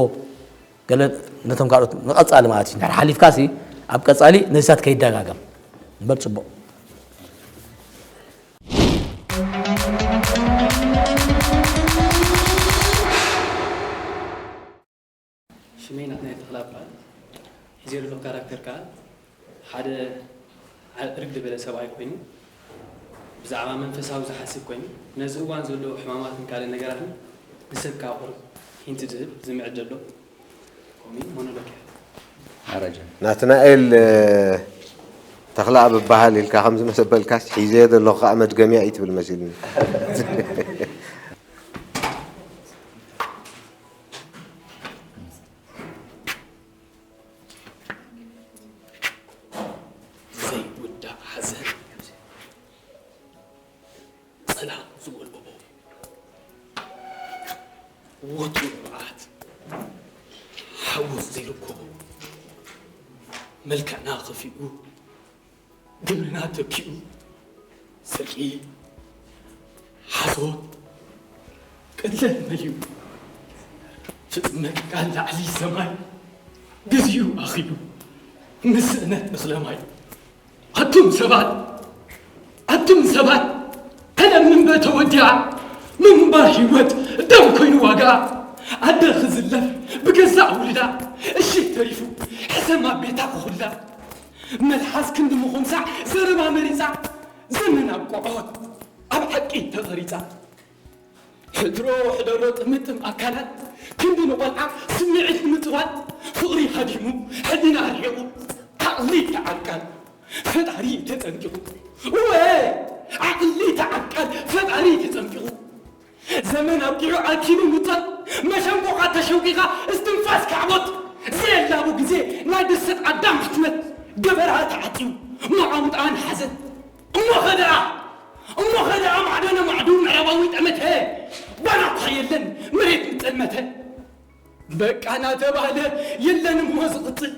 ገለ ነቶም ካልኦት ንቐጻሊ ማለት እዩ። እንድሕር ሓሊፍካሲ ኣብ ቀጻሊ ነዚታት ከይደጋገም እምበር ጽቡቕ። ሽመይ ናትናኤል ተኽለኣብ ይበሃል። ሒዘዮ ዘለኹ ካራክተር ከኣ ሓደ ዕርግ ዝበለ ሰብኣይ ኮይኑ ብዛዕባ መንፈሳዊ ዝሓስብ ኮይኑ ነዚ እዋን ዘለዉ ሕማማትን ካልእ ነገራትን ንሰብ ከኣ ቁሩብ ሂንት ዝህብ ዝምዕድ ዘሎ ኮሚን ሞኖሎግ እያ። ሓረጀ። ናትናኤል፣ እ፣ ተኽለኣብ እበሃል ኢልካ ከም ዝመሰበልካስ ሒዘዮ ዘለኹ ከኣ መድገምያ እዩ ትብል መሲልኒ። ዘይውዳእ ሓዘን እዩ። ጸላም ዝወልዎ ወትሩ መዓት። መልክዕና ከፊኡ፣ ግብርና ተኪኡ፣ ስርቂ፣ ሓሶት፣ ቅትለት መሊኡ፣ ፍጽመት ቃል ላዕሊ ሰማይ፣ ግዜኡ ኣኺሉ፣ ምስ ስእነት እኽለ ማይ። ኣቱም ሰባት፣ ኣቱም ሰባት፣ ዓለም ምንበ ተወዲኣ፣ ምንባር ህይወት ደም ኮይኑ ዋጋ። ኣደ ክዝለፍ ብገዛእ ውልዳ፣ እሺ ተሪፉ ሕሰም ኣብ ቤታ ክኹላ። መልሓስ ክንዲ ምኹምሳዕ ዘረባ መሪጻ፣ ዘመን ኣብ ቆዖት ኣብ ሓቂ ተቐሪጻ። ሕድሮ ሕደሮ ጥምጥም ኣካላት ክንዲ ንቖልዓ ስምዒት ንምጽዋት ፍቕሪ ሃዲሙ ሕሊና ኣርሒቑ ዓቕሊ ተዓቃል ፈጣሪ ተጸንቂቑ። እወ ዓቕሊ ተዓቃል ፈጣሪ ተጸንቂቑ። ዘመን ኣብቂዑ ኣርኪቡ ምጸት መሸንቆቓ ተሸንቂቓ እስትንፋስ ካዕቦት ዘየላቡ ግዜ ናይ ድርሰት ኣዳም ሕትመት ገበራ ተዓጽዩ መቓምጣን ሓዘን። እሞ ኸደኣ እሞ ኸደኣ ማዕዶ ነማዕዱ ምዕራባዊ ጠመተ ባና እኳ የለን መሬት ምጸልመተ። በቃ እናተባህለ የለን እሞ ዝቕጽል።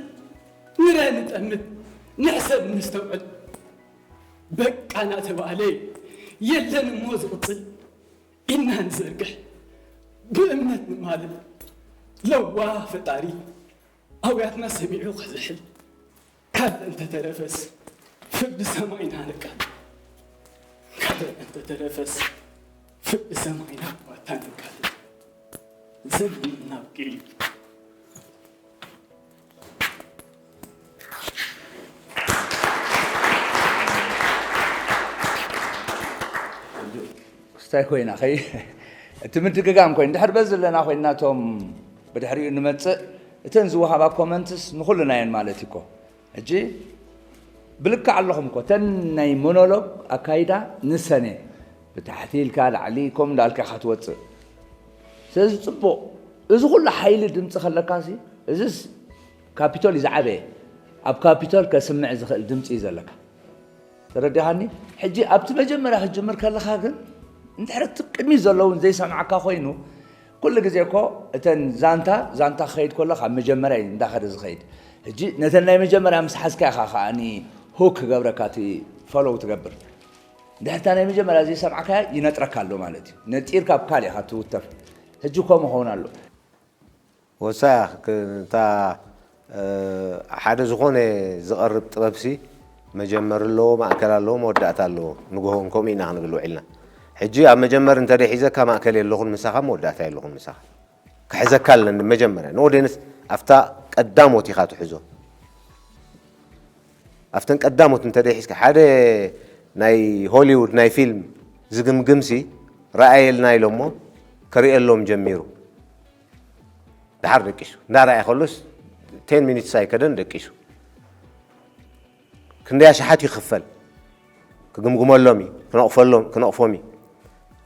ንረ ንጠምት ንሕሰብ ነስተውዕል። በቃ እናተባህለ የለን እሞ ዝቕጽል። ኢድና ንዘርግሕ ብእምነት ንማልል። ለዋህ ፈጣሪ ኣውያትና ሰሚዑ ክዝሕል። ካልእ እንተተረፈስ ፍርዲ ሰማይና ንቃል። ካልእ እንተተረፈስ ፍርዲ ሰማይና ዋታ ንቃል። ዘመን እናብቅዕ እዩ። ክስታይ ኮይና ኸይ እቲ ምድግጋም ኮይኑ ድሕር በዚ ኣለና ኮይና እቶም ብድሕሪኡ ንመፅእ እተን ዝወሃባ ኮመንትስ ንኩልና እየን ማለት እዩ እኮ። ሕጂ ብልክዕ ኣለኹም እኮ እተን ናይ ሞኖሎግ ኣካይዳ ንሰን እየን ብታሕቲ ኢልካ ላዕሊ ከም እንዳልካ ኢኻ ትወፅእ። ስለዚ ፅቡቕ እዚ ኩሉ ሓይሊ ድምፂ ከለካ ሲ እዚስ ካፒቶል እዩ ዝዓበየ ኣብ ካፒቶል ከስምዕ ዝኽእል ድምፂ እዩ ዘለካ። ተረዲኻኒ? ሕጂ ኣብቲ መጀመርያ ክትጅምር ከለኻ ግን እንድሕር እቲ ቅድሚት ዘለውን ዘይሰምዓካ ኮይኑ ኩሉ ግዜ እኮ እተን ዛንታ ዛንታ ክኸይድ ከሎ ካብ መጀመርያ እዩ እንዳኸደ ዝኸይድ። ሕጂ ነተን ናይ መጀመርያ ምስ ሓዝካ ኢኻ ከዓኒ ሁክ ክገብረካ እቲ ፎሎው ትገብር። እንድሕር እታ ናይ መጀመርያ ዘይሰምዓካያ ይነጥረካ ኣሎ ማለት እዩ። ነጢርካ ኣብ ካልእ ኢኻ ትውተፍ። ሕጂ ከምኡ ክኸውን ኣሎ። ወሳያ እታ ሓደ ዝኾነ ዝቐርብ ጥበብሲ መጀመሪ ኣለዎ፣ ማእከል ኣለዎ፣ መወዳእታ ኣለዎ። ንግሆ እውን ከምኡ ኢና ክንብል ውዒልና። ሕጂ ኣብ መጀመሪ እንተደይ ሒዘካ ማእከል የለኹን ምሳኻ፣ መወዳእታ የለኹን ምሳኻ። ክሕዘካ ኣለኒ መጀመርያ። ንኦዴንስ ኣብታ ቀዳሞት ኢኻ ትሕዞ። ኣብተን ቀዳሞት እንተደይ ሒዝካ ሓደ ናይ ሆሊውድ ናይ ፊልም ዝግምግምሲ ረኣየልና ኢሎሞ ከርእየሎም ጀሚሩ። ደሓር ደቂሱ እንዳረኣየ ከሎስ ቴን ሚኒትስ ኣይከደን ደቂሱ። ክንደይ ኣሽሓት ይኽፈል ክግምግመሎም እዩ ክነቕፈሎም ክነቕፎም እዩ።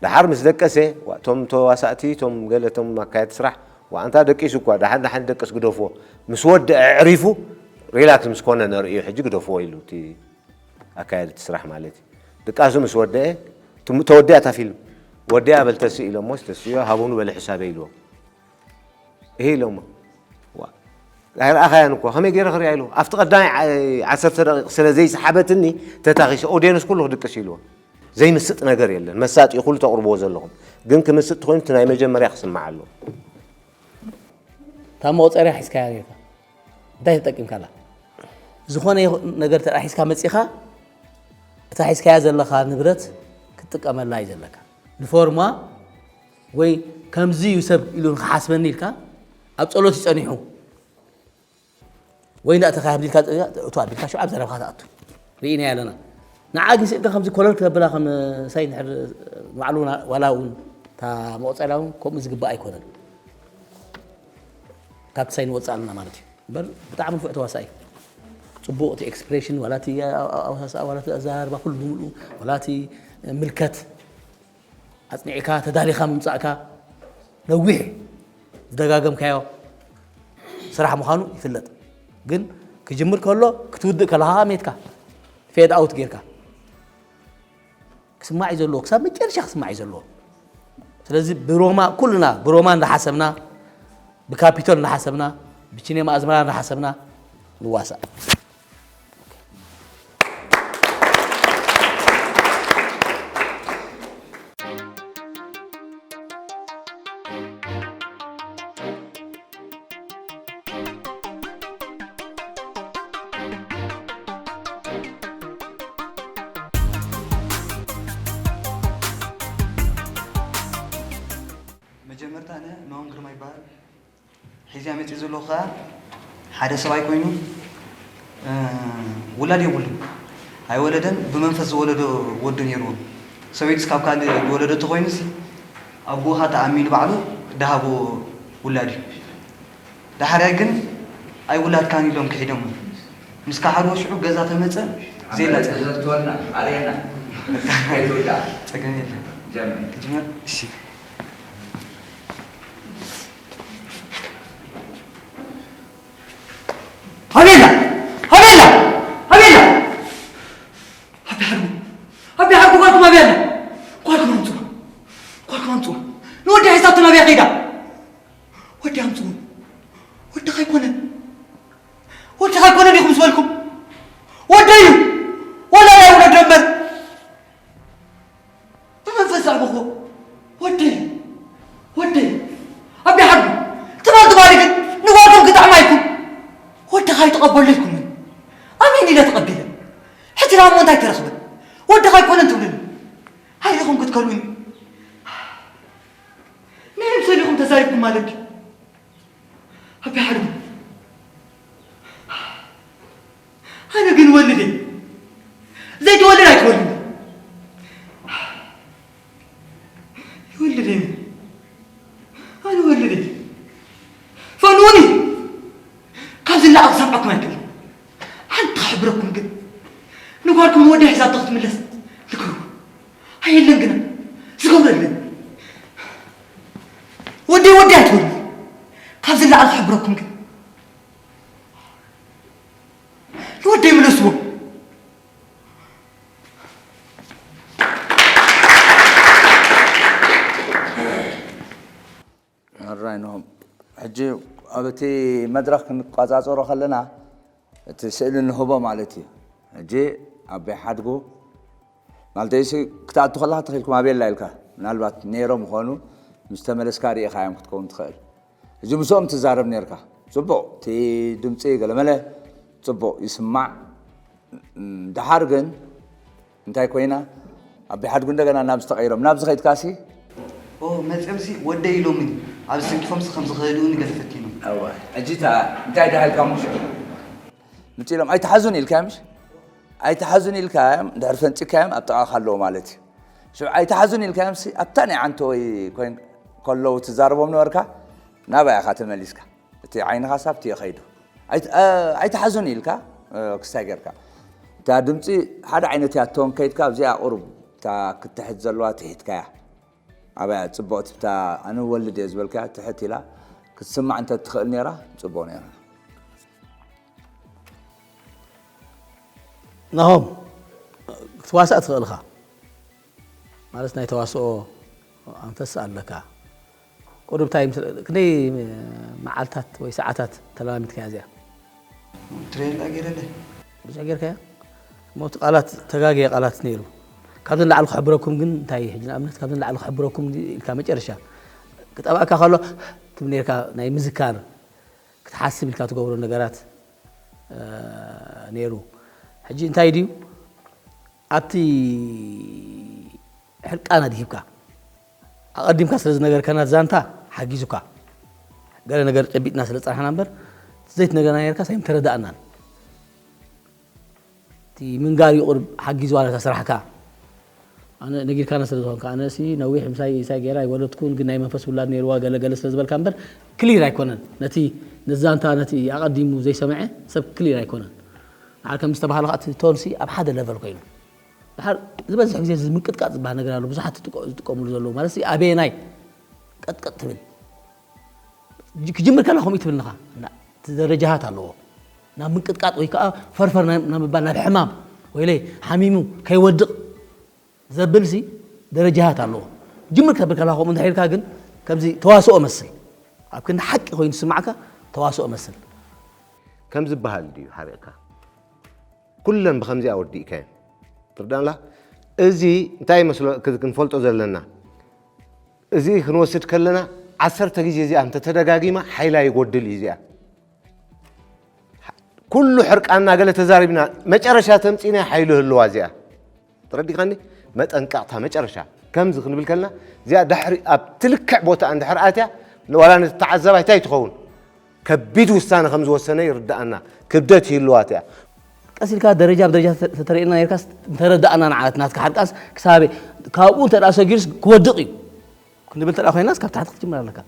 ደሓር ምስ ደቀሰ እቶም ተዋሳእቲ እቶም ገለ እቶም ኣካየድቲ ስራሕ ዋእ ኣንታ ደቂሱ እኳ ደሓን ደሓን ይደቅስ ግደፍዎ ምስ ወድአ ኣዕሪፉ ሪላክስ ምስ ኮነ ነርእዮ ሕጂ ግደፍዎ ኢሉ እቲ ኣካየድቲ ስራሕ ማለት እዩ። ድቃሱ ምስ ወደአ ተወዲኣ እታ ፊልም ወዲኣ በል ተስእ ኢሎሞስ ተስእዮ ሃቡኑ በለ ሕሳበይ ኢልዎ። እህ ኢሎሞ ኣይረኣኻያን እኮ ከመይ ገይረ ክሪኣ ኢልዎ ኣብቲ ቀዳማይ ዓሰርተ ደቂቕ ስለ ዘይሰሓበትኒ ተታኺሰ ኦድየንስ ኩሉ ክድቅስ ኢልዎ። ዘይምስጥ ነገር የለን መሳጢ ኩሉ ተቕርብዎ ዘለኹም ግን ክምስጥ ተኾይኑ እቲ ናይ መጀመርያ ክስማዕ ኣለዎ። እታ መቑፀርያ ሒዝካያ ኔርካ እንታይ ተጠቂምካላ? ዝኾነ ነገር ተራ ሒዝካ መፂኻ እታ ሒዝካያ ዘለኻ ንብረት ክትጥቀመላ እዩ ዘለካ። ንፎርማ ወይ ከምዚ እዩ ሰብ ኢሉ ንክሓስበኒ ኢልካ ኣብ ፀሎት እዩ ፀኒሑ ወይ እንዳ ተኻያ ብዲልካ እቱ ኣቢልካ ሽዑ ኣብ ዘረብካ ትኣቱ ርኢና ኣለና። ንዓ ግን ስእልካ ከምዚ ኮለል ክተብላ ከም ሳይ ንድሕር ባዕሉ ዋላ እውን እታ መቑፀርያ እውን ከምኡ ዝግባእ ኣይኮነን። ካብቲ ሳይ ንወፅእ ኣለና ማለት እዩ። እምበር ብጣዕሚ ንፉዕ ተዋሳኢ ፅቡቕ እቲ ኤክስፕሬሽን ዋላ እቲ ኣወሳስኣ ዋላ እቲ ኣዘራርባ ኩሉ ብምልኡ ዋላ እቲ ምልከት ኣፅኒዕካ ተዳሊኻ ምምፃእካ ነዊሕ ዝደጋገምካዮ ስራሕ ምዃኑ ይፍለጥ። ግን ክጅምር ከሎ ክትውድእ ከለኻ ሜትካ ፌድ ኣውት ጌርካ ክስማዕ እዩ ዘለዎ፣ ክሳብ መጨረሻ ክስማዕ እዩ ዘለዎ። ስለዚ ብሮማ ኩልና ብሮማ እንዳሓሰብና ብካፒቶል እንዳሓሰብና ብቺኔማ ኣዝመራ እንዳሓሰብና ንዋሳእ። እዚኣ መፅእ ዘለኹ ከዓ ሓደ ሰብኣይ ኮይኑ ውላድ የብሉን። ኣይወለደን። ብመንፈስ ዝወለዶ ወዱ ነይርዎ። ሰበይቱ ስካብ ካልእ ዝወለደቶ ኮይኑሲ ኣቦኻ ተኣሚኑ ባዕሉ ድሃቦ ውላድ እዩ። ዳሕርያ ግን ኣይውላድካን ኢሎም ክሒዶም። ምስ ካሓድዎ ሽዑ ገዛ ተመፀ። ዜላ ጸ- ዘትወና ኣርየና ከይትውዳ ጸገም የለን። ጀምር። ክጅመር እሺ። ኣቤላ! ኣቤላ! ኣቤላ! ኣቢ ሓርጉ! ኣቢ ሓርጉ! ጓልኩም ኣበይ ኣላ? ጓልኩም ኣምጽዋ! ጓልኩም ኣምጽዋ! ንወዲ ሒዛቶ ናበይ ከይዳ? ወዲ ኣምጽዎ! ወዲ ከይኮነ! ወዲ ከይኮነ ዲኹም ዝበልኩም? ወደይ እዩ! ወላ ናይ ውለዶ እምበር! ብመንፈስ ዘዕበኹዎ ወደይ እዩ፣ ወደይ እዩ። ኣቢ ሓርጉ፣ ትማል ትማሊ ግን ንጓልኩም ክጥዕማ ኢልኩም ወድኻ ኣይተቐበሎ ኢልኩምኒ። ኣሜን ኢለ ተቐቢለ። ሕጂ ደኣ እሞ እንታይ ተረኽበ? ወድኻ ኣይኮነን ትብሉኒ። ኣሪኹም ክትከልኡኒ ናይ ምሰሊኹም ተዛሪብኩም ማለት ድዩ? ኣቢ ሓርጉ፣ ኣነ ግን ወልድ እየ። ዘይትወልድ ኣይትወልድ። ይወልድ እየ። ኣነ ወልድ እየ። ፈንውኒ። ካብዚ ንላዕሊ ክሰምዐኩም ኣይክእልን። ሓንቲ ክሕብረኩም ግን፣ ንጓልኩም ንወደይ ሒዛቶ ክትምለስ ንገርዎ። ኣየለን ግና፣ ዝገብረለን። ወደይ ወደይ ኣይትበሉ። ካብዚ ንላዕሊ ክሕብረኩም ግን፣ ንወደይ ምለስዎ። ሕራይ ንሆም። ሕጂ ኣብ እቲ መድረኽ ክንቋጻጸሮ ከለና፣ እቲ ስእሊ ንህቦ ማለት እዩ። ሕጂ ኣቦይ ሓድጉ፣ ማለተይሲ፣ ክትኣቱ ከለኻ ተኺልኩም ኣቤላ ኢልካ፣ ምናልባት ነይሮም ይኾኑ፣ ምስ ተመለስካ ርኢኻዮም ክትከውን ትኽእል። ሕጂ ምስኦም ትዛረብ ነይርካ። ጽቡቕ፣ እቲ ድምጺ ገለመለ ጽቡቕ ይስማዕ። እም፣ ደሓር ግን እንታይ ኮይና? ኣቦይ ሓድጉ እንደገና ናብ ዝተቐይሮም፣ ናብዚ ከይድካሲ? ኦ፣ መጺኦምሲ ወደይ ኢሎምኒ። ኣብዚ ሰንኪፎምሲ ከም ዝኸድኡኒ ገለ ፈቲኖም። እዋ፣ ሕጂ እታ እንታይ ደሃልካ እሞ ሽዑ? ምጺ ኢሎም ኣይትሓዙን ኢልካዮም፣ ምሽ? ኣይትሓዙን ኢልካዮም፣ ድሕሪ ፈንጺካዮም ኣብ ጥቓኻ ኣለዉ ማለት እዩ። ሽዑ ኣይትሓዙን ኢልካዮምሲ ኣብታ ናይ ዓንተወይ ኮይን-፣ ከለዉ ትዛረቦም ነበርካ፣ ናባይ ኢኻ ተመሊስካ። እቲ ዓይንኻ ሳብቲ እዩ ከይዱ። ኣይት-፣ እ፣ ኣይትሓዙን ኢልካ፣ እ፣ ክስታይ ጌርካ። እታ ድምጺ ሓደ ዓይነት እያ፣ ቶን ከይድካ ኣብዚኣ ቁሩብ እታ ክትሕት ዘለዋ ትሒትካያ። ኣብያ ጽቡቕቲ እታ ኣነ ወልድ እየ ዝበልካያ ትሕት ኢላ ክትስማዕ እንተ ትኽእል ነይራ፣ ጽቡቕ ነይራ። ናሆም፣ ክትዋሳእ ትኽእል ኢኻ። ማለት ናይ ተዋስኦ ኣንፈስ ኣለካ። ቁሩብ እንታይ ምስ-፣ ክንደይ መዓልታት ወይ ሰዓታት ተለማሚድካያ እዚኣ? ትሬላ ገይረለ። ብዙሕ ጌርካያ? እሞ እቲ ቃላት ተጋግየ ቃላት ነይሩ። ካብዚ ንላዕሊ ክሕብረኩም ግን እንታይ፣ ሕጂ ንኣብነት ካብዚ ንላዕሊ ክሕብረኩም ኢልካ መጨረሻ ክጠባእካ ከሎ ትብል ነርካ፣ ናይ ምዝካር ክትሓስብ ኢልካ ትገብሮ ነገራት፣ እ፣ ነይሩ። ሕጂ እንታይ ድዩ ኣብቲ ሕርቃን ኣድሂብካ ኣቐዲምካ ስለ ዝነገርካና ዛንታ ሓጊዙካ፣ ገለ ነገር ጨቢጥና ስለ ዝጸናሕና እምበር፣ ዘይትነግረና ነርካ ሳይም ተረዳእናን። እቲ ምንጋር እዩ ቁሩብ ሓጊዝዋ ነታ ስራሕካ። ኣነ ነጊርካና ስለ ዝኾንካ፣ ኣነሲ ነዊሕ ምሳይ ኢሳይ ገይራ ኣይወለድኩን፣ ግን ናይ መንፈስ ውላድ ነይርዋ ገለ ገለ ስለ ዝበልካ እምበር፣ ክሊር ኣይኮነን። ነቲ፣ ነቲ ዛንታ፣ ነቲ ኣቐዲሙ ዘይሰምዐ ሰብ ክሊር ኣይኮነን። ንዓል ከም ዝተባህለ ከኣ እቲ ቶንሲ ኣብ ሓደ ለቨል ኮይኑ። ድሓር ዝበዝሕ ግዜ እዚ ምንቅጥቃጥ ዝበሃል ነገር ኣሎ፣ ብዙሓት ዝጥቀ-፣ ዝጥቀምሉ ዘለዉ። ማለት ሲ ኣበየናይ ቀጥቀጥ ትብል? ጅ-፣ ክጅምር ከላ ከምኡ ትብልንኻ። እና እቲ ደረጃታት ኣለዎ። ናብ ምንቅጥቃጥ ወይ ከዓ ፈርፈር ናብ፣ ናብ ምባል፣ ናብ ሕማም፣ ወይለይ ሓሚሙ ከይወድቕ ዘብል ሲ ደረጃታት ኣለዎ። ጅምር ከተብል ከላ ከምኡ እንድሕር ኢልካ ግን ከምዚ ተዋስኦ መስል። ኣብ ክንዲ ሓቂ ኮይኑ ዝስማዕካ ተዋስኦ መስል። ከም ዝበሃል ድዩ ሓሪቕካ? ኩለን ብኸምዚኣ ወዲእካየን። ትርዳእላ? እዚ እንታይ ይመስሎ ክ-፣ ክንፈልጦ ዘለና? እዚ ክንወስድ ከለና ዓሰርተ ግዜ እዚኣ እንተተደጋጊማ ሓይላ ይጎድል እዩ እዚኣ። ኩሉ ሕርቃና ገለ ተዛሪብና መጨረሻ ተምጺና ሓይሉ ህልዋ እዚኣ። ተረዲኻኒ? መጠንቀቕታ መጨረሻ። ከምዚ ክንብል ከለና እዚኣ ድሕሪ ኣብቲ ልክዕ ቦታ እንድሕር ኣትያ ዋላ ነቲ ተዓዛባይ እንታይ ትኸውን? ከቢድ ውሳነ ከም ዝወሰነ ይርድኣና። ክብደት ይህልዋት እያ። ቀስ ኢልካ ደረጃ ብደረጃ ተተርእየና ነርካስ እንተረዳእና ንዓለት ናትካ ሓርቃንስ ክሳበ ካብኡ እንተ ደኣ ሰጊሩስ ክወድቕ እዩ ክንብል እንተ ደኣ ኮይናስ ካብ ታሕቲ ክትጅምር ኣለካ።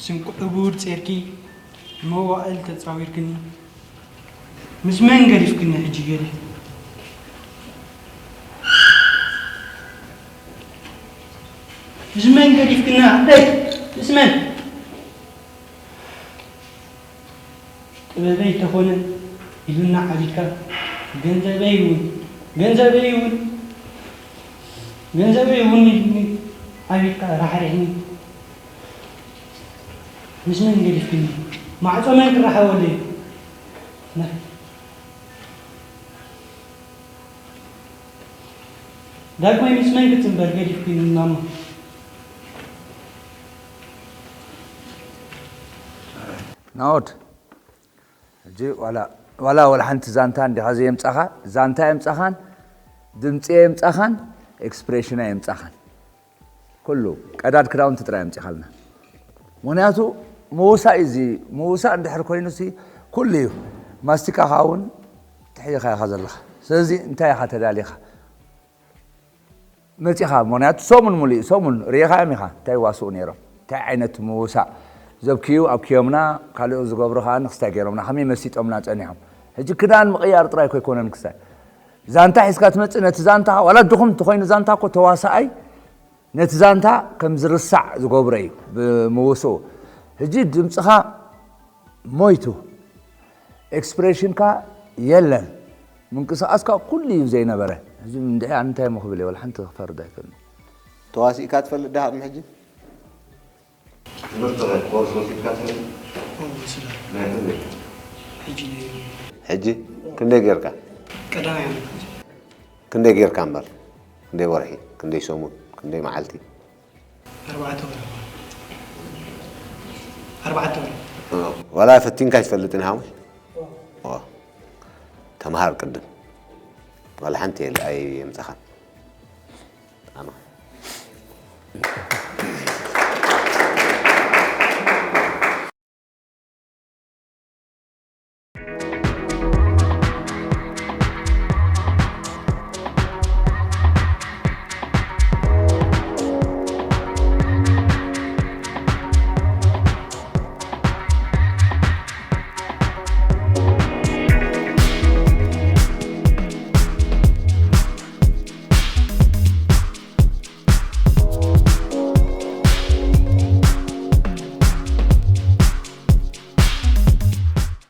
ስንቂ ዕቡር ጼርኪ መዋእል ተጻዊርክኒ ምስ መን ገዲፍክኒ ሕጂ ገለ ምስ መን ገዲፍክኒ ኣደይ ምስ መን ጥበበይ ተኾነ ኢሉና ዓቢድካ ገንዘበይ እውን ገንዘበይ እውን ገንዘበይ እውን ኢሉኒ ዓቢድካ ራሕሪሕኒ ምስ መን ገዲፍክኒ ማዕጾ መን ክረሓበሉ እዩ ዳግማይ ምስ መን ክትንበር ገዲፍክኒ ማማ ናኦድ ሕጂ ዋላ ዋላ ዋላ ሓንቲ ዛንታ እንዲኻ ዘየምጻኻ ዛንታ የምጻኻን ድምጺ የምጻኻን ኤክስፕሬሽና የምጻኻን ኩሉ ቀዳድ ክዳውንቲ ጥራይ ኣምጺኻልና ምክንያቱ ምውሳእ እዩ እዚ ምውሳእ እንድሕር ኮይኑ ሲ ኩሉ እዩ ማስቲካኻ እውን ትሕይኻ ኢኻ ዘለኻ ስለዚ እንታይ ኢኻ ተዳሊኻ መፂኻ ምክንያቱ ሰሙን ሙሉእ ሰሙን ርኢኻዮም ኢኻ እንታይ ይዋስኡ ነይሮም እንታይ ዓይነት ምውሳእ ዘብክዩ ኣብክዮምና ካልኦ ዝገብሩ ከዓ ንክስታይ ገይሮምና ከመይ መሲጦምና ፀኒሖም ሕጂ ክዳን ምቕያር ጥራይ ኮይኮነን ክስታይ ዛንታ ሒዝካ ትመፅእ ነቲ ዛንታ ዋላ ድኹም እንተኮይኑ ዛንታ እኮ ተዋሳኣይ ነቲ ዛንታ ከም ዝርሳዕ ዝገብሮ እዩ ብምውስኡ ሕጂ ድምፅኻ ሞይቱ ኤክስፕሬሽንካ የለን ምንቅስቃስካ ኩሉ እዩ ዘይነበረ እዚ እንድዒ ኣነ እንታይ እሞ ክብል እየ ወላ ሓንቲ ክፈርድ ኣይክእልን ተዋሲእካ ትፈልጥ ዳሃቅሚ ሕጂ ትምህርቲ ከ ኮርስ ወሲድካ ትፈልጥ ናይ ክንደይ ሕጂ ነይሩ ሕጂ ክንደይ ጌርካ ቀዳማይ ዓመት ክንደይ ጌርካ እምበር ክንደይ ወርሒ ክንደይ ሰሙን ክንደይ መዓልቲ ኣርባዕተ ወርሒ ኣርባዕተ ወርሒ ዋላ ፈቲንካ ኣይትፈልጥን ኢኻ ሙሽ ተምሃር ቅድም ዋላ ሓንቲ የለ ኣየምጻኻን